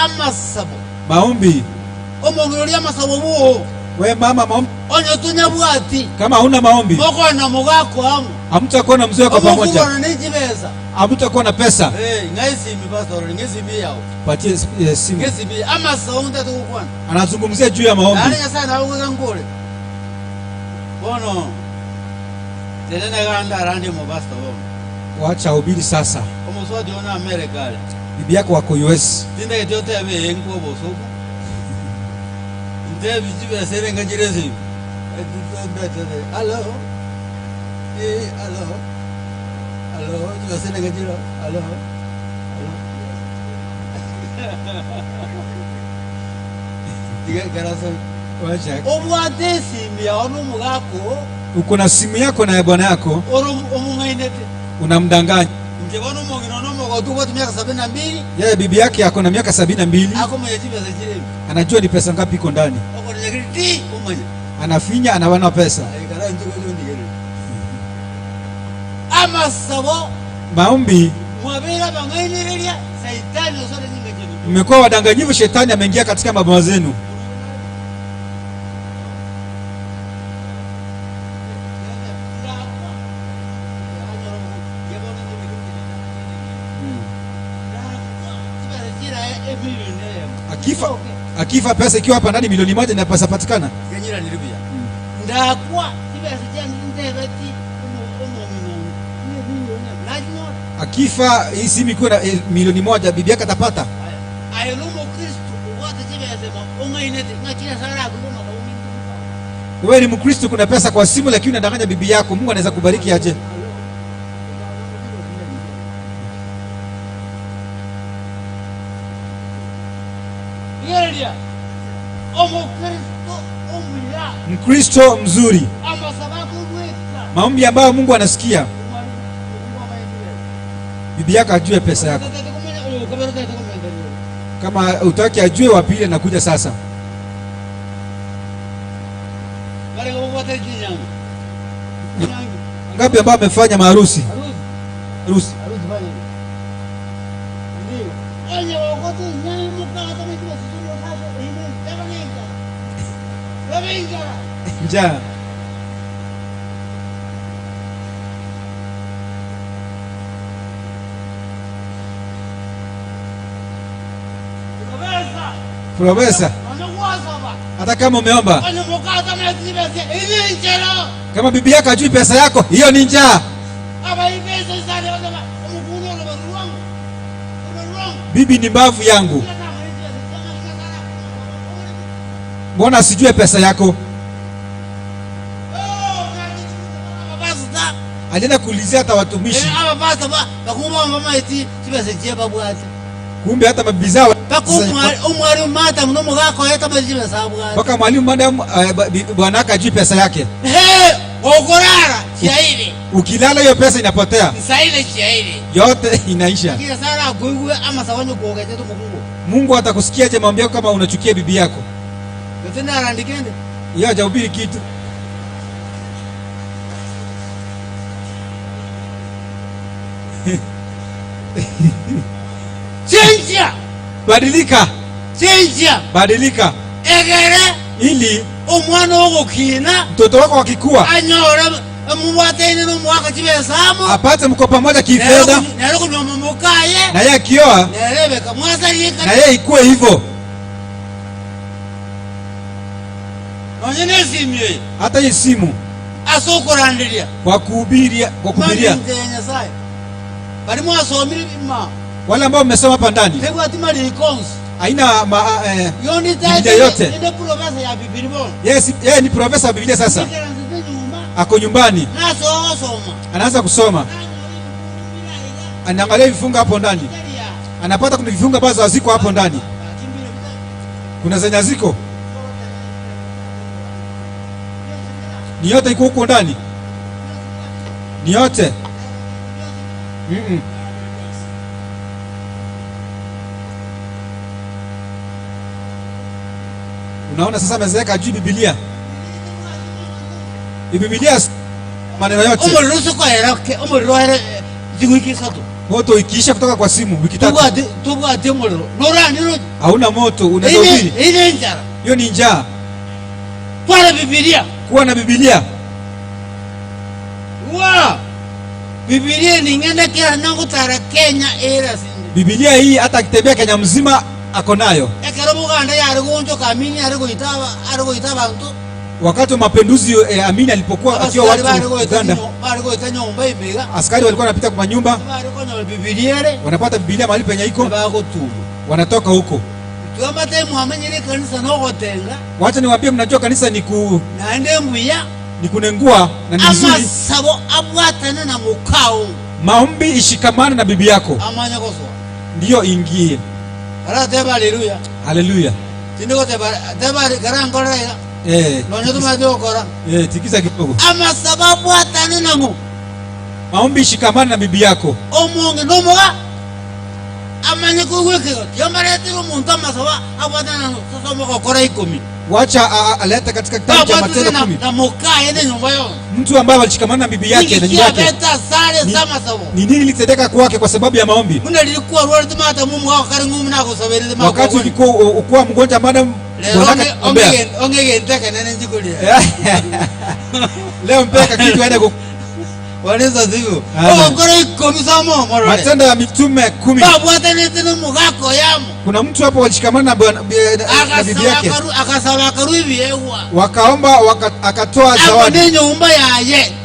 Amasabo. Maombi. Omongolia masabo buo. We mama maombi. Onyo tunyabwati. Kama huna maombi, moko na mugako amu. Hamtakuwa na mzee wako pamoja. Omoko na nijibeza. Hamtakuwa na pesa. Ngaisi mi pastor, ngisi mi yao. Patie simu. Ngisi mi amasaunda tukukwana. Anazungumzia juu ya maombi. Nani sana uga ngole. Bono. Tena ganda randi mo pastor bono. Wacha hubiri sasa. Omuswadi ona America. Bibi yako wako US. Tinda yote abe enko bosuku. Nde bijibe serenga jirezi. Hello. Hello. Hello, jibe serenga jiro. Hello. Hello. Diga garasa. Wacha. Obwate simu ya onu mugako. Uko na simu yako na ya bwana yako. Unamdanganya. Yeye bibi yake ako na miaka 72. Anajua ni pesa ngapi iko ndani. Anafinya, anawana pesa. Maombi. Mmekuwa wadanganyifu, shetani ameingia katika maboma zenu. Akifa pesa ikiwa hapa ndani milioni 1 na pesa patikana. Akifa hii simu ikiwa na milioni 1, bibi yake atapata. Wewe ni Mkristo, kuna pesa kwa simu lakini unadanganya bibi yako. Mungu anaweza kubariki aje? Mkristo mzuri, maombi ambayo Mungu anasikia. Bibi yako ajue pesa yako. Kama utaki ajue, wa pili anakuja sasa. Ngapi ambao amefanya maharusi? Harusi. Njaa. Promesa. Hata kama umeomba, kama bibi yako hajui pesa yako, hiyo ni njaa. Bibi ni mbavu yangu. Mbona asijue pesa yako? Alienda kuulizia hata watumishi. Kumbe hata mabibi zao. Mpaka mwalimu madam bwana yake ajui pesa yake. Ukilala hiyo pesa inapotea. Yote inaisha. Mungu atakusikia je maombi yako kama unachukia bibi yako? Yeye hajahubiri kitu. Chenja. Badilika. Chenja. Badilika. Egere ili omwana ogokina mtoto wako akikua anyora muwatene no mwaka chibesamo apate mko pamoja kifedha na yeye akioa na yeye ikue hivyo. Hata hii simu kwa kuhubiria, kwa kuhubiria. Wale ambao mmesoma hapa ndani haina Biblia yote. Yes, yeye ni profesa wa Biblia sasa. Ako nyumbani. Anaanza kusoma. Anaangalia vifunga hapo ndani. Anapata kuna vifunga ambazo haziko hapo ndani. Kuna zenye haziko. Ni yote iko huko ndani. Ni yote. Unaona sasa amezeeka juu Biblia. Biblia maneno yote. Moto ikiisha kutoka kwa simu wiki tatu. Hauna moto unahubiri. Hiyo ni njaa. Kuwa na Biblia. Biblia ni ngenda kila nangu tara Kenya era sindi. Biblia hii hata akitembea Kenya mzima ako nayo. Wakati wa mapinduzi Amini alipokuwa akiwa watu Uganda, askari walikuwa wanapita kwa nyumba, wanapata Biblia mahali penye iko, wanatoka huko. Wacha niwaambie, mnajua kanisa ni ku ni kunengua na ni vizuri. Maombi ishikamane na bibi yako ndiyo ingie. Haleluya. Tikisa kidogo. Maombi ishikamane na bibi yako. Wacha aleta katika kitabu cha Matendo 10. Mtu ambaye alishikamana na bibi yake na nyumba yake. Ni nini litendeka kwake kwa sababu ya maombi? Wakati ulikuwa mgonjwa madam leo mpeka kitu aende. Matendo ya Mitume 10. Kuna mtu hapo walishikamana na bibi yake. Wakaomba akatoa zawadi.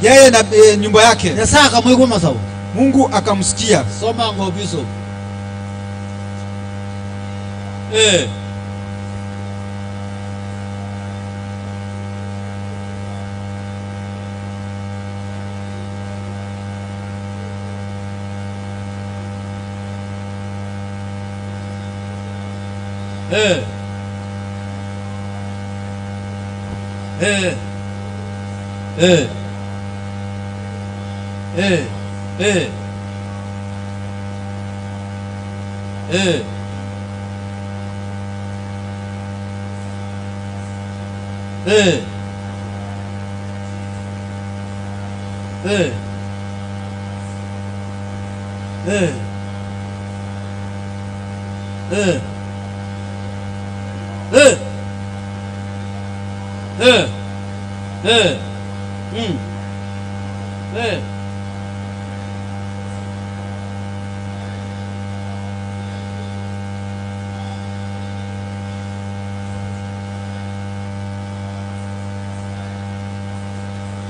Yeye na nyumba yake. Mungu akamsikia.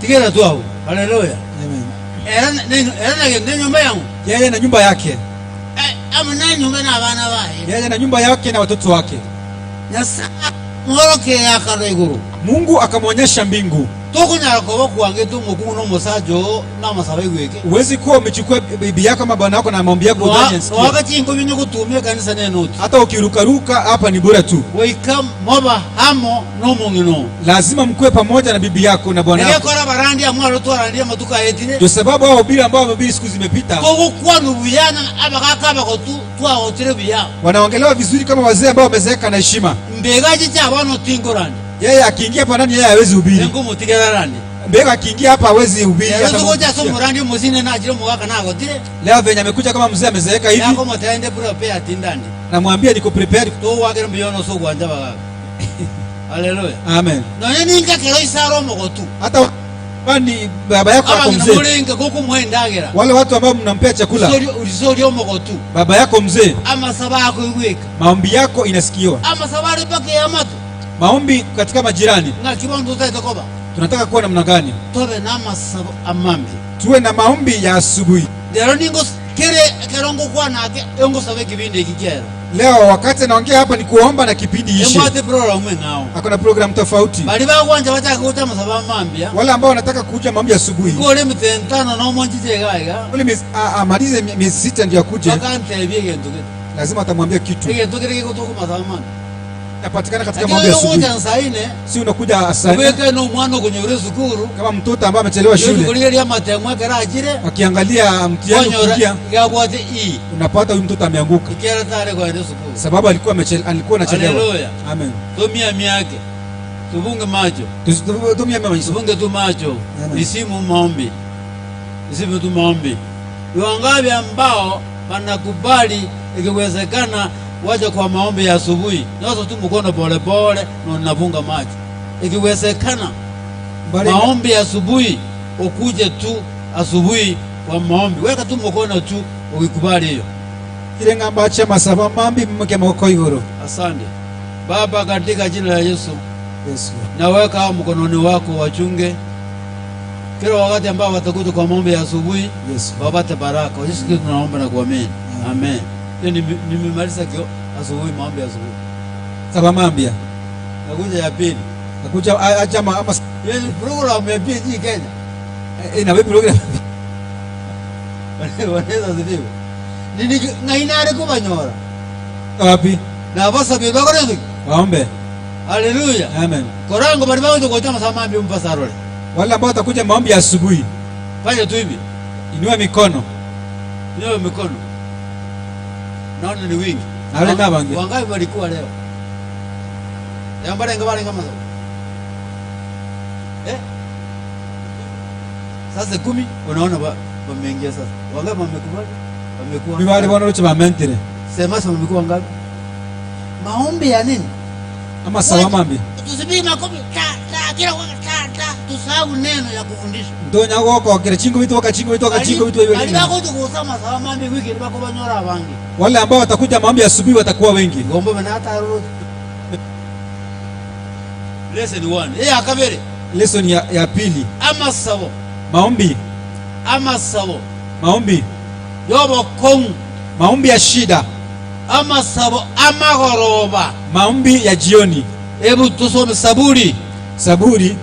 Tigera tu hapo. Haleluya. Amen. Era na nyumba yangu. Yeye na nyumba yake. Amna nyumba na bana bae. Yeye na nyumba yake na watoto wake. Nyasaye mworoke yakaro. Mungu akamwonyesha mbingu. Uwezi kuwa umechukua bibi yako ama bwana wako na maombi yako udhani. Hata ukirukaruka hapa ni bora tu. Lazima mkue pamoja na bibi yako na bwana yako. Ndio sababu hao wahubiri ambao wamehubiri siku zimepita wanaongelewa vizuri kama wazee ambao wamezeeka na heshima. Yeye akiingia hapa ndani yeye hawezi hubiri. Mbega akiingia hapa hawezi hubiri. Leo venye amekuja kama mzee amezeeka hivi. Namwambia niko prepared. Haleluya. Amen. Hata kwani baba yako ako mzee. Wale watu ambao mnampea chakula. Baba yako mzee. Maombi yako inasikiwa. Maombi katika majirani. Tunataka kuwa namna gani? Tuwe na maombi ya asubuhi. Leo wakati naongea hapa ni kuomba na kipindi hichi. Hakuna program tofauti. Wale ambao wanataka kuja maombi asubuhi. Ule amalize miezi 6 ndio akuje. Lazima atamwambia kitu. Napatikana katika maombi asubuhi. Si unakuja saa 4 kama mtoto ambaye amechelewa shule. Akiangalia mtihani ukiingia unapata huyu mtoto ameanguka. Sababu alikuwa alikuwa anachelewa. Amen. Tumia miake. Tubunge macho. Tumia macho. Tubunge tu macho. Isimu maombi. Isimu tu maombi. Wangapi ambao wanakubali ikiwezekana waje kwa maombi ya asubuhi. Nazo tu mkono pole pole na unafunga macho. Ikiwezekana maombi ya asubuhi ukuje tu asubuhi kwa maombi. Weka tu mkono tu ukikubali hiyo. Ile ngamba cha masaba mambi mke moko igoro. Asante. Baba, katika jina la Yesu. Yesu. Naweka mkononi wako wachunge. Kila wakati ambao watakuja kwa maombi ya asubuhi, Yesu, wapate baraka. Yesu Kristo tunaomba na kuamini. Amen. Nimemaliza asubuhi maombi asubuhi. Saba mambia. Nakuja ya pili. Nakuja acha ama yeye program ya pili Kenya. Na wewe program. Wanaweza zidiwe. Nini ngainare kubanyora? Wapi? Na basa bi bagore. Waombe. Haleluya. Amen. Korango bali bawo kwa chama samambi mpasarole. Wale ambao watakuja maombi ya asubuhi. Fanya tu hivi. Inua mikono. Inua mikono. Naona ni wingi. Na wale na wangi. Wangapi walikuwa leo? Yambale ngabale kama sawa. Sasa 10 unaona wameingia sasa. Wangapi wamekubali? Wamekuwa. Ni wale wanaocha wamentire. Sema sasa wamekuwa ngapi? Maombi ya nini? Ama sawa mambi. Tusipige makofi ta ta kila wakati ta ta tusahau neno ya kufundisha. Ndo nyagoko kile chingo vitu wakachingo vitu wakachingo vitu hivyo. Alibako tukusama sawa mambi wiki bako banyora bangi. Wale ambao watakuja maombi asubuhi watakuwa wengi. Ngombe na hata Lesson 1. Ya kabere. Lesson ya pili. Ama sawa. Maombi. Ama sawa. Maombi. Yobo kong. Maombi ya shida. Ama sawa ama goroba. Maombi ya jioni. Hebu tusome Saburi. Saburi.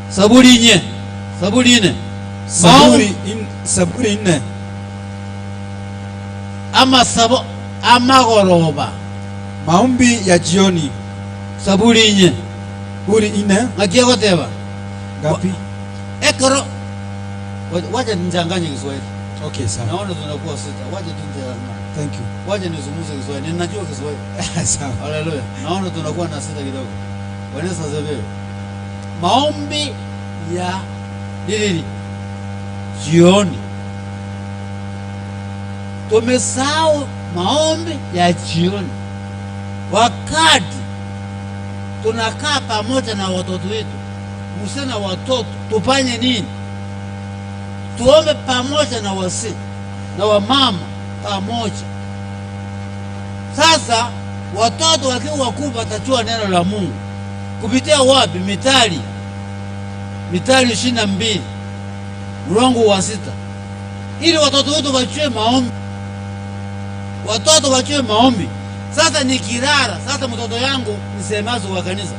Saburi 4. Saburi 4. Saburi 4. Ama sabo ama goroba. Maombi ya jioni. Saburi 4. Saburi 4. Ngakia koteba. Ngapi? Ekoro. Wacha nichanganye Kiswahili. Okay, sawa. Naona tunakuwa 6. Wacha tuchanganye. Thank you. Wacha nizungumze Kiswahili. Ninajua Kiswahili. Sawa. Haleluya. Naona tunakuwa na 6 kidogo. Bwana asifiwe. Maombi ya nini? Jioni. Tumesahau maombi ya jioni. Wakati tunakaa pamoja na watoto wetu, mse na watoto, tufanye nini? Tuombe pamoja na wazee na wamama pamoja. Sasa watoto wakiwa wakubwa watajua neno la Mungu. Kupitia wapi? Mithali. Mithali 22 mlango wa 6. Ili watoto wetu wajue maombi. Watoto wajue maombi. Sasa nikilala, sasa mtoto yangu ni semazo wa kanisa.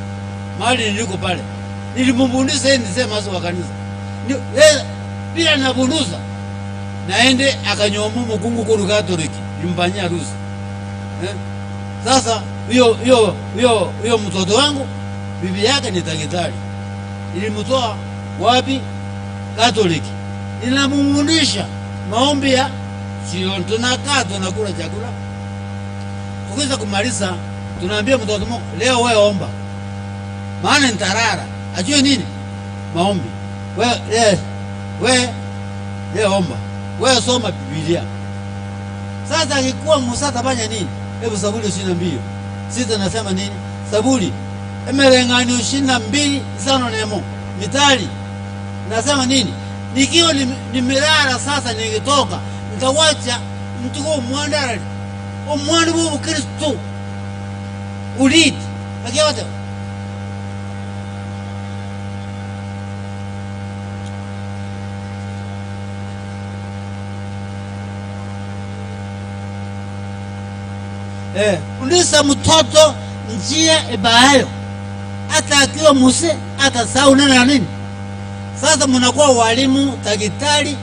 Mahali niliko pale. Nilimfundisha yeye ni semazo wa kanisa. Bila nabunduza. Naende akanyoma mukungu kwa Katoliki, nilimfanyia harusi. Sasa hiyo mtoto wangu bibi yake ni daktari. Nilimtoa wapi? Katoliki. Ninamfundisha maombi ya jioni. Tunakaa tunakula chakula. Tukiweza kumaliza tunaambia mtoto mmoja, leo wewe omba. Maana nitarara. Ajue nini? Maombi. Wewe leo omba. Wewe soma Biblia. Sasa akikuwa Musa atafanya nini? Hebu Zaburi 22. Sita nasema nini? Zaburi emerengani 22 isano nemo. Mitali nasema nini? Nikiwa nimelala sasa nikitoka nitawacha mtuko mwandara. Omwana wa Kristo uliti akiwate ulisa mtoto njia ibayo hata akiwa muse hata sauna na nini. Sasa mnakuwa walimu daktari.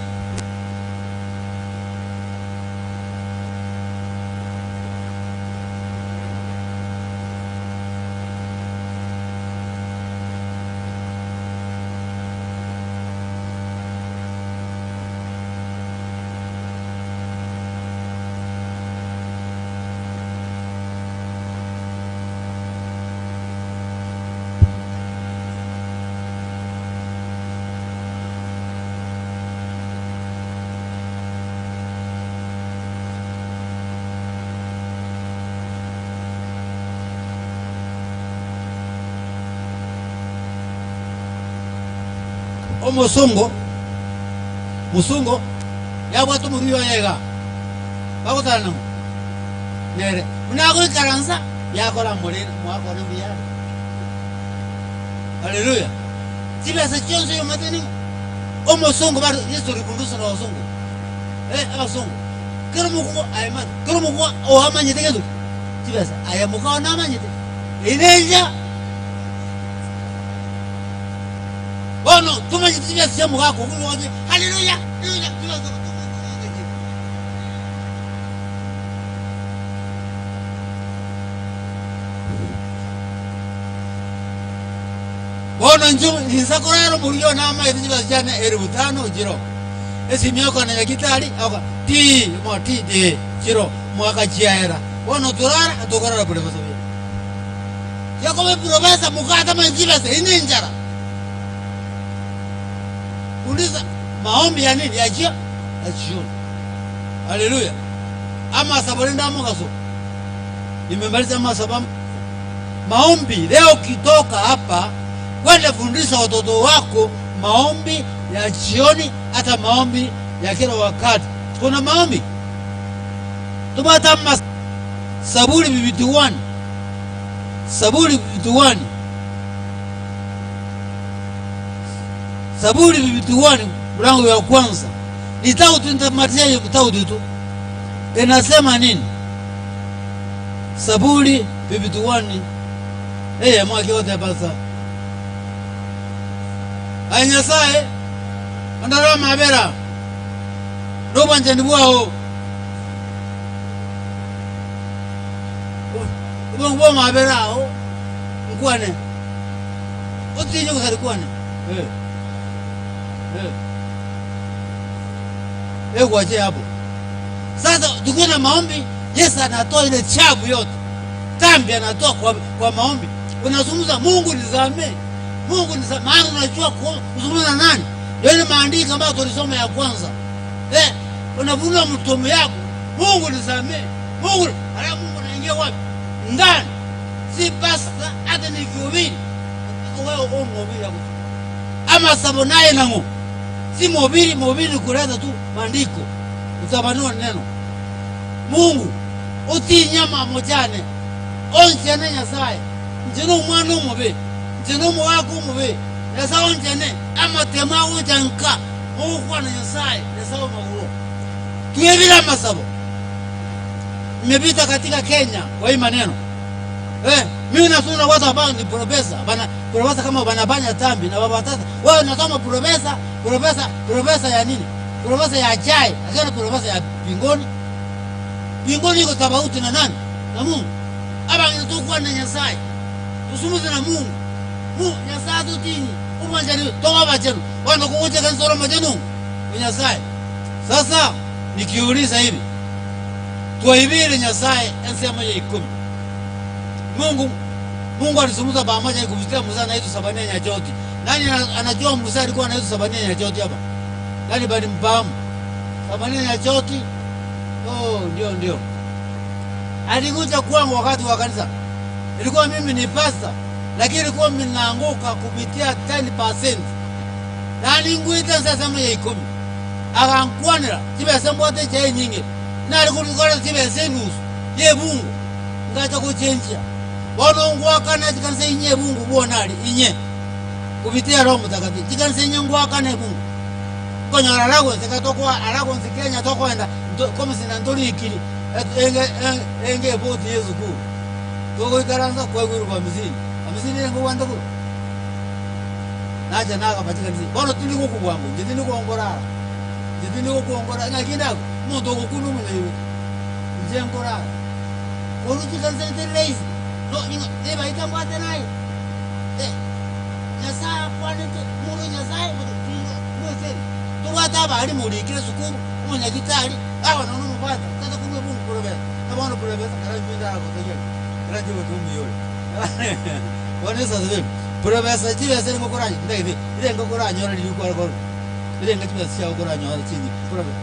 Omusungu musungu yabwata omuruyo yega bagotana nere munagoikaransa yakora murira mwakora mbiyara. Haleluya. Chibesa chonse yomateni omusungu bari Yesu ribundusa na osungu abasungu kero mukungu ayamata kero mukungu ohamanyite ketu chibesa ayamuka onamanyite ineja. Bono tumanyite chibesa mugako kuloje. Haleluya. Haleluya. Bono nju nisakoraro muriyo nama chibesa chane 5000 jiro. Esimyoko na nyakitari aka ti mo ti de jiro mwaka chiaera. Bono turara atokorara pole boso. Yakobe profesa mukata manjibesa inenjara. Uliza maombi ya nini? Ya jioni. Ya jioni. Haleluya. Ama sabarinda amokaso. Nimemaliza ama sababu. Maombi leo kitoka hapa kwenda fundisha watoto wako maombi ya jioni hata maombi ya kila wakati. Kuna maombi. Tubata Zaburi 51. Zaburi 51. Zaburi 51 mlango wa kwanza. Nitautu nitamalizia hiyo kitabu tu. Inasema nini? Zaburi 51. Mwaki wote pasa. Ay Nyasaye andara mabera. Robanje ndibwao. Ubongo mabera ao. Nkwane. Otinyo kusarikwane. Kuachia hapo. Sasa tukiwa na maombi, Yesu anatoa ile chabu yote. Tambi anatoa kwa maombi. Unazungumza Mungu nisamee. Mungu nisamee. Maana unajua kuzungumza na nani? Yale maandiko ambayo tulisoma ya kwanza. Unavunua mtomo yako. Mungu nisamee. Mungu, ala Mungu anaingia wapi? Ndani. Si basta hata nikihubiri. Wewe umhubiri hapo. Ama sabonaye nango. Si mhubiri, mhubiri kuleta tu maandiko. Utabanua neno. Mungu uti nyama mojane. Onjene Nyasaye. Njeno mwana umubi. Njeno mwako umubi. Nyasaye onjene ama tema ujanka. Mungu kwa Nyasaye, Nyasaye maguru. Tuebira masabo. Nimepita katika Kenya kwa hii maneno. Mimi nasoma watu ambao ni profesa, bana profesa kama wanafanya tambi na baba tata. Wewe unasoma profesa, profesa, profesa ya nini? Profesa ya chai, lakini profesa ya mbinguni. Mbinguni iko tofauti na nani? Na Mungu. Aba nitakuwa na Nyasaye. Tusumuze na Mungu. Mungu Nyasaye tutini. Umanjani toa bachenu. Wana kukuja kansoro majenu. Nyasaye. Sasa nikiuliza hivi, tuwaibire Nyasaye ensema ya 10. Mungu alizungumza pamoja kupitia Musa anaitwa Sabania Nyachoti. Nani anajua Musa alikuwa anaitwa Sabania Nyachoti hapa? Nani bali mfahamu? Sabania Nyachoti? Oh, ndio. Alikuja kwangu wakati wa kanisa. Ilikuwa mimi ni pastor, lakini ilikuwa mimi naanguka kupitia 10%. Nani nguita sasa mwe 10. Akankwanira chibese mbote chaye nyingi. Na alikuwa chibese nusu. Ye Mungu ngacha kuchenja. Bonongwaka na chikanisa inye Mungu bonali inye. Kupitia Roho Mtakatifu. Chikanisa inye ngwaka na Mungu. Konyora lago zikatokwa alago nzikenya tokwenda koma sina ndoli ikili. Enge boti Yesu ku. Togo ikaranza kwa guru kwa mizini. Amizini ngo wanda ku. Naja naga patika nzi. Bono tuliko kubwangu, ndini kuongora. Ndini kuongora na kinda muntu gukunu munye. Nje ngora. Koru chikanisa iterezi. No, eba itambwate naye. Nyasaye kwanete muru Nyasaye mwese. Tuwata bali muri kile sukuru umunyagitari awa nono mubata tata kumwe bungu kurobeza. Tabona kurobeza karajinda ako tegera. Karajiwe tumiyole. Wanesa zebe. Kurobeza chibese ngokoranyi ndege ile ngokoranyo riri kwa kwa. Ile ngachibese cha ngokoranyo chini. Kurobeza.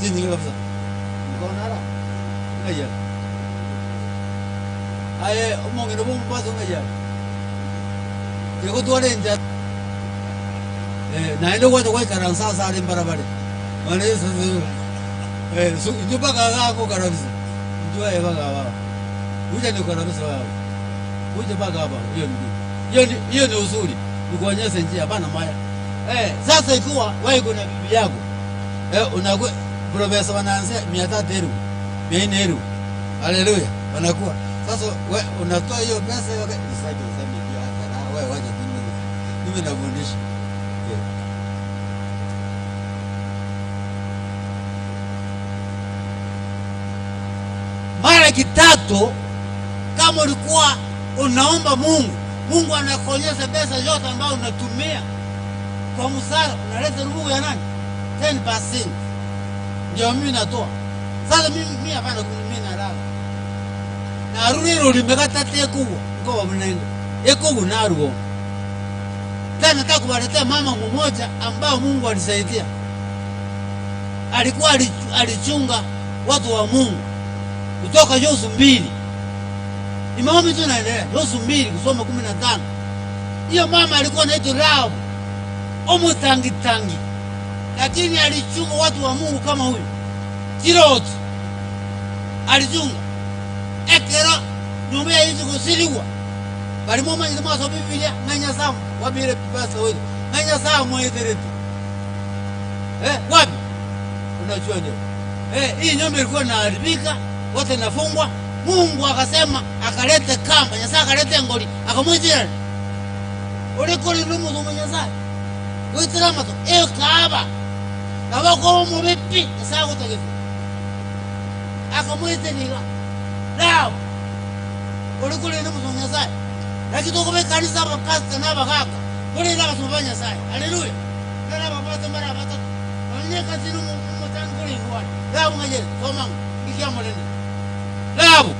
Chini kabisa. Ngonara. Ngaya. Aye omongeno bombazo ngaya. Yego tuwalenja. Naende kwa kwa karansa sare barabara. Wanesa zebe. Ndio baka gako karabisa. Ndio eba gaba. Uja ni karabisa wao. Uja baka hapa. Hiyo ni uzuri. Nikuonyeshe njia bana maya. Sasa ikiwa wewe uko na bibi yako. Unakuwa profesa wanaanza 300,000, 400,000. Haleluya. Wanakuwa. Sasa wewe unatoa hiyo pesa yote nisaki useme ndio hata wewe wacha mimi nafundisha. Mara kitatu kama ulikuwa unaomba Mungu, Mungu anakuonyesha pesa yote ambayo unatumia kwa msara, unaleta rubu ya nani? 10%. Ndio mimi natoa. Sasa mimi hapana mimi nalala. Na ruriro limekata tekuwa ngoba mnenga. Ekuwa naruo. Tena nataka kuwaletea mama mmoja ambao Mungu alisaidia. Alikuwa alichunga watu wa Mungu. Kutoka Yosu 2. Ni maombi tu naendelea. Yosu 2 kusoma 15. Hiyo mama alikuwa anaitwa Rahabu. Omutangi tangi. Lakini alichunga watu wa Mungu kama huyu. Kirot. Alichunga. Ekera nyumba yetu kusiliwa. Bali mama ni mwa sababu Biblia nganya samu wabire pasa wewe. Nganya samu mwetereti. Wapi? Unajua ndio. Hii nyumba ilikuwa inaharibika, wote nafungwa. Mungu akasema akalete kamba, Nyasaye akalete ngoli, akamwitira. Ulikoli rumu zumu Nyasaye. Witira mato, kaaba. Na wako mubipi, Nyasaye kutegeza. Akamwitira. Lao. Ulikoli rumu zumu Nyasaye. Lakini tukobe kanisa bakasta na bakaka. Kule na basumba Nyasaye. Haleluya. Na bapata mara batatu. Wanye kazinu mutanguli ngwani. Lao ngaje, somangu, ikiamolene. Rahabu.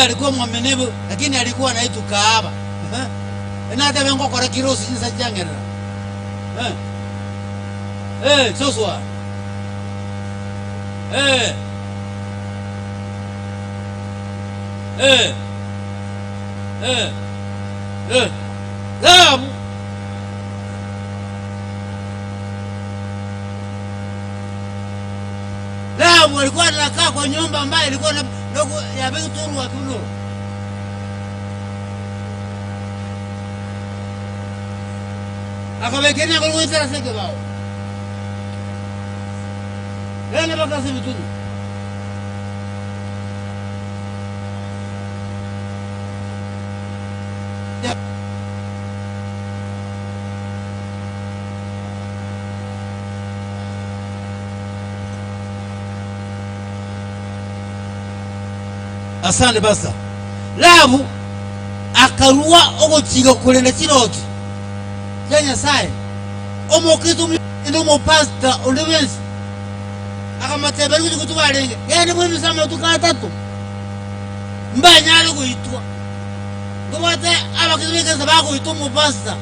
Alikuwa mwaminifu lakini alikuwa anaitwa kahaba. Na hata wengo kwa kirosi jinsi jangera. Joshua. Rahabu. Rahabu alikuwa anakaa kwa nyumba ambayo ilikuwa na ya beturu wa kuno. Akabekenya kwa kuitara seke bao. Lena bakasi bitunu. Asante basa. Labu akarua ogochiga kurenda chiroto. Ya Nyasaye. Omokristo ndo mopasta ondebensi. Akamateba kuti kutubalenge. Yani mwe misama tukatatu. Mbanyalo kuitwa. Ngobate abakizimekeza bakuitwa mopasta.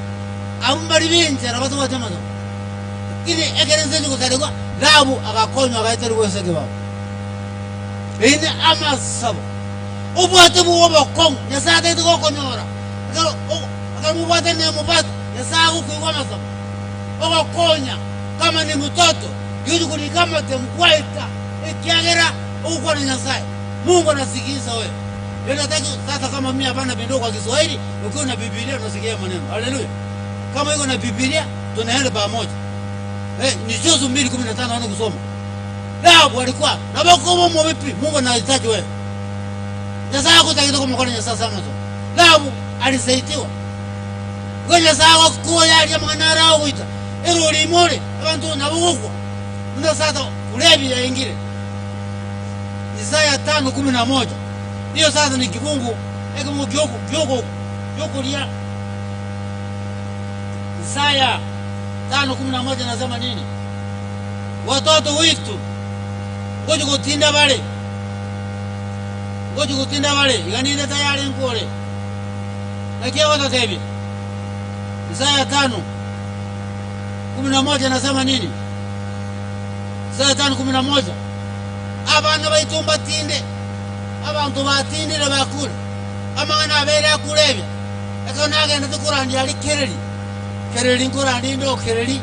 Abumbali binjera batu batemazo. Kile ekerenze ndikusalikwa Labu akakonywa akaitela kweseke babo. Ine amasabo. Ubwate buwo kongo Nyasaye tete kokonyora. Akalo mubwate ne mubata Nyasaye kukuigwa masabo. Okokonya kama ni mtoto yuji kulikama temkwaita ikiagera uko na Nyasaye. Mungu anasikiza wewe. Yeye nataka sasa kama mimi hapana bindo kwa Kiswahili, ukiwa na Biblia unasikia maneno. Haleluya. Kama yuko na Biblia tunaenda pamoja. Ni Joshua 2:15 wana kusoma. Labu alikuwa na bakomo mwipi Mungu anahitaji wewe. Nyasaye akutakiza kwa mkono Nyasaye samazo. Labu alisaitiwa. Kwa Nyasaye kwa yali mwana wita. Erori mole abantu nabugukwa. Ndio sasa ulevi yaingire. Isaya 5:11. Hiyo sasa ni kifungu eko kyoko kyoko kyokulia. Isaya 5:11 nasema nini? Watoto wetu ngoja kutinda bale. Ngoja kutinda bale, iganile tayari nkole. Nakia watoto hivi. Isaya 5:11 nasema nini? Isaya 5:11. Abana baitumba tinde. Abantu batindire bakule. Amana abera kulebya. Eko nagenda tukurandi ali kereri. Kereri nkurandi ndo kereri.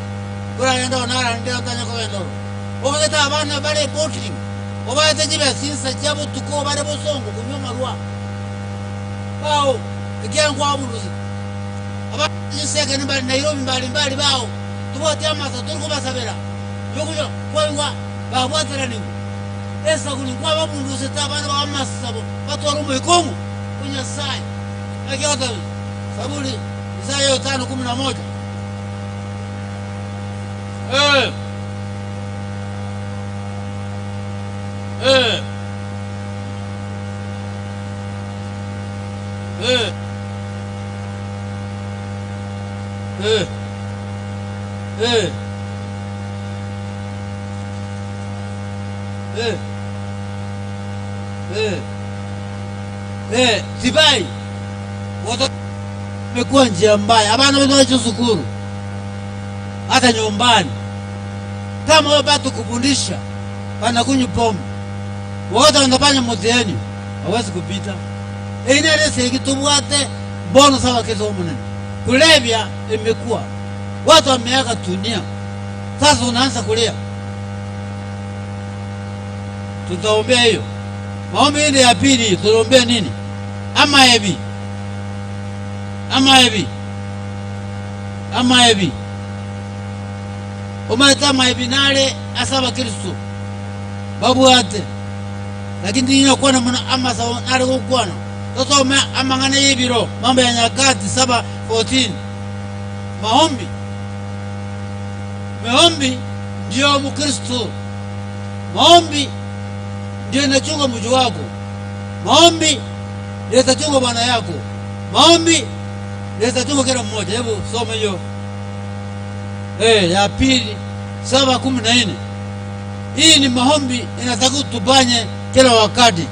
Kurandi ndo narandi ndo tanya kobendoro. Obageta abana bare bottling. Obaete jibe sinsa jabo tuko bare bosongo kunywa marwa. Bao ekyangu abuluzi. Abajiseke ni bali Nairobi mbali mbali bao. Tubote amasa turikubasabera. Yokuyo kwangwa babwatera ningu. Esa kulikuwa babunduze tabana bamasabo batwara umuikongo kunyasaye. Akiota Saburi Isaya 5:11. Sibai watoto wamekuwa njia mbaya. Abana wetu shukuru. Hata nyumbani kama wewe bado kufundisha wanakunywa pombe. Wote wanafanya mtihani hawezi kupita. Ine lese kitubwate bono sawa kezo munene. Kulevya imekuwa watu wameaga dunia. Sasa unaanza kulia. Tutaombea hiyo. Maombi ile ya pili tutaombea nini? Ama hivi. Ama hivi. Ama hivi. Umaita maibinale asaba Kristo. Babu ate. Lakini nina kuona mwana ama sawa nare kuona. Toto amangane yibiro mambo ya Nyakati 7:14. Maombi. Maombi ndio Mkristo. Maombi ndio inachunga mji wako. Maombi ndio itachunga bwana yako. Maombi ndio itachunga kila mmoja. Hebu soma hiyo. Ya pili 7:14. Hii ni maombi inataka tubanye kila wakati.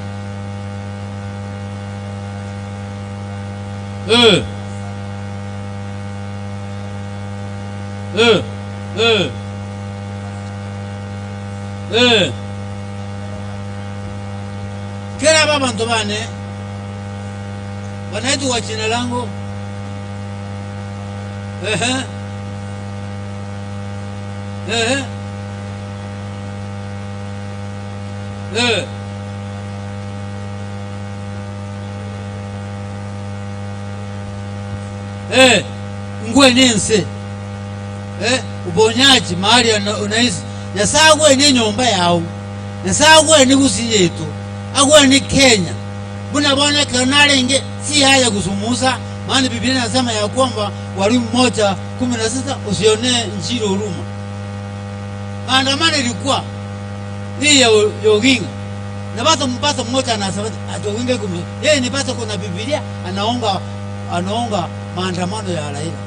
Kila baba ntobane wanaitwa kwa jina langu. Ngwe nense. Ubonyaji mahali unaishi. Nyasaye ni nyumba yao. Nyasaye ni gusi yetu. Agwe ni Kenya. Buna bona kanalenge si haya kusumusa. Maana Biblia inasema ya kwamba Warumi 1:16 usione njiro huruma. Maandamano ilikuwa hii ya Oginga. Na basi mpasa mmoja anasema atoinge kumu. Yeye ni basi kuna Biblia anaonga maandamano ya Raila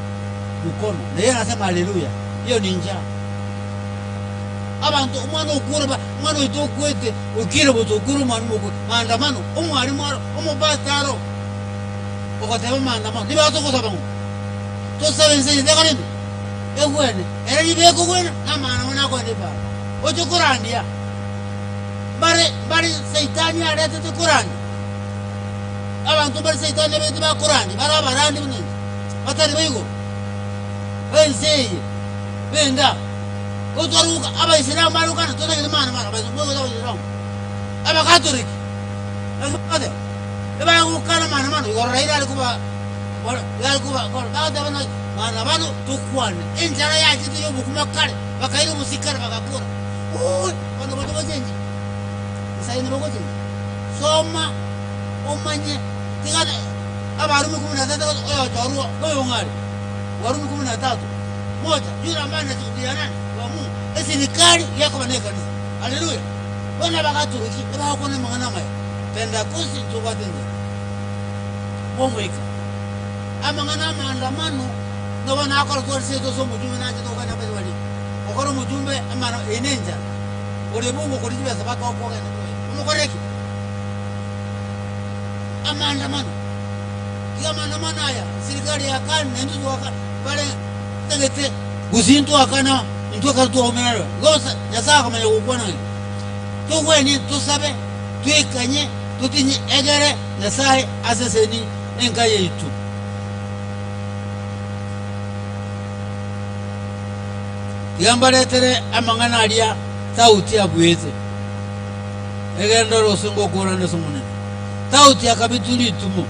mkono. Na yeye anasema haleluya. Hiyo ni njaa. Abantu umwana ukura umwana utokwete ukire butokuru mwana maandamano umwarimu umubastaro okateba maandamano ni bato kosabangu tosabenze ndakalendo egwene era libeko gwene na maana wana kwa ndiba ochokurandia bare seitani arete te Kurani abantu bare seitani bete ba Kurani bara barandi bunene batari bigo benseye benda otwaruka abaisilamu barukana totagire mana mana abaisilamu abakatoliki abakatoliki ebagukana mana mana igoro Raila alikuba bagata mana bano tukwane enjara yaje yobukuma kale bakaira umusikare bagakura bano botobojenje sayini bokojenje soma omanye tigana abarume 13 oyo toruwa oyo ngari warume 13 moja yule ambaye anashuhudia nani wa Mungu serikali yako bana kanisa. Haleluya. Bona bakatoliki bakone mangana maya Pentecost tubatende bomweka amangana maandamano no bana akora twarse to so mujumbe naje to kana bali bali okoro mujumbe amano enenja ore bungo kuri besa bakaokoga umukoreki amaandamano kiga maandamano aya serikali yakana ndu waka bale tegete gusintu akana ntu akatu omerero gosa nyasaka manya gukwana tugweni tusabe twikanye tutinye egere nyasaye aseseni enkaye itu yambaletere amangana alia sauti abweze egere ndoro singo kura ndeso munene sauti akabituli tumo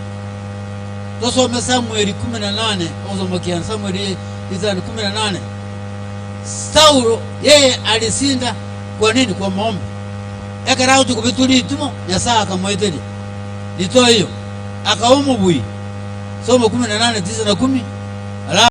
tosome Samueli 18 ozomokia Samueli 18. Saulo yeye alisinda kwa nini? Kwa maombi. Ekera uti kubituli tumo nyasaye akamweteri lito hiyo akaomo bui. Somo 18 9 na 10.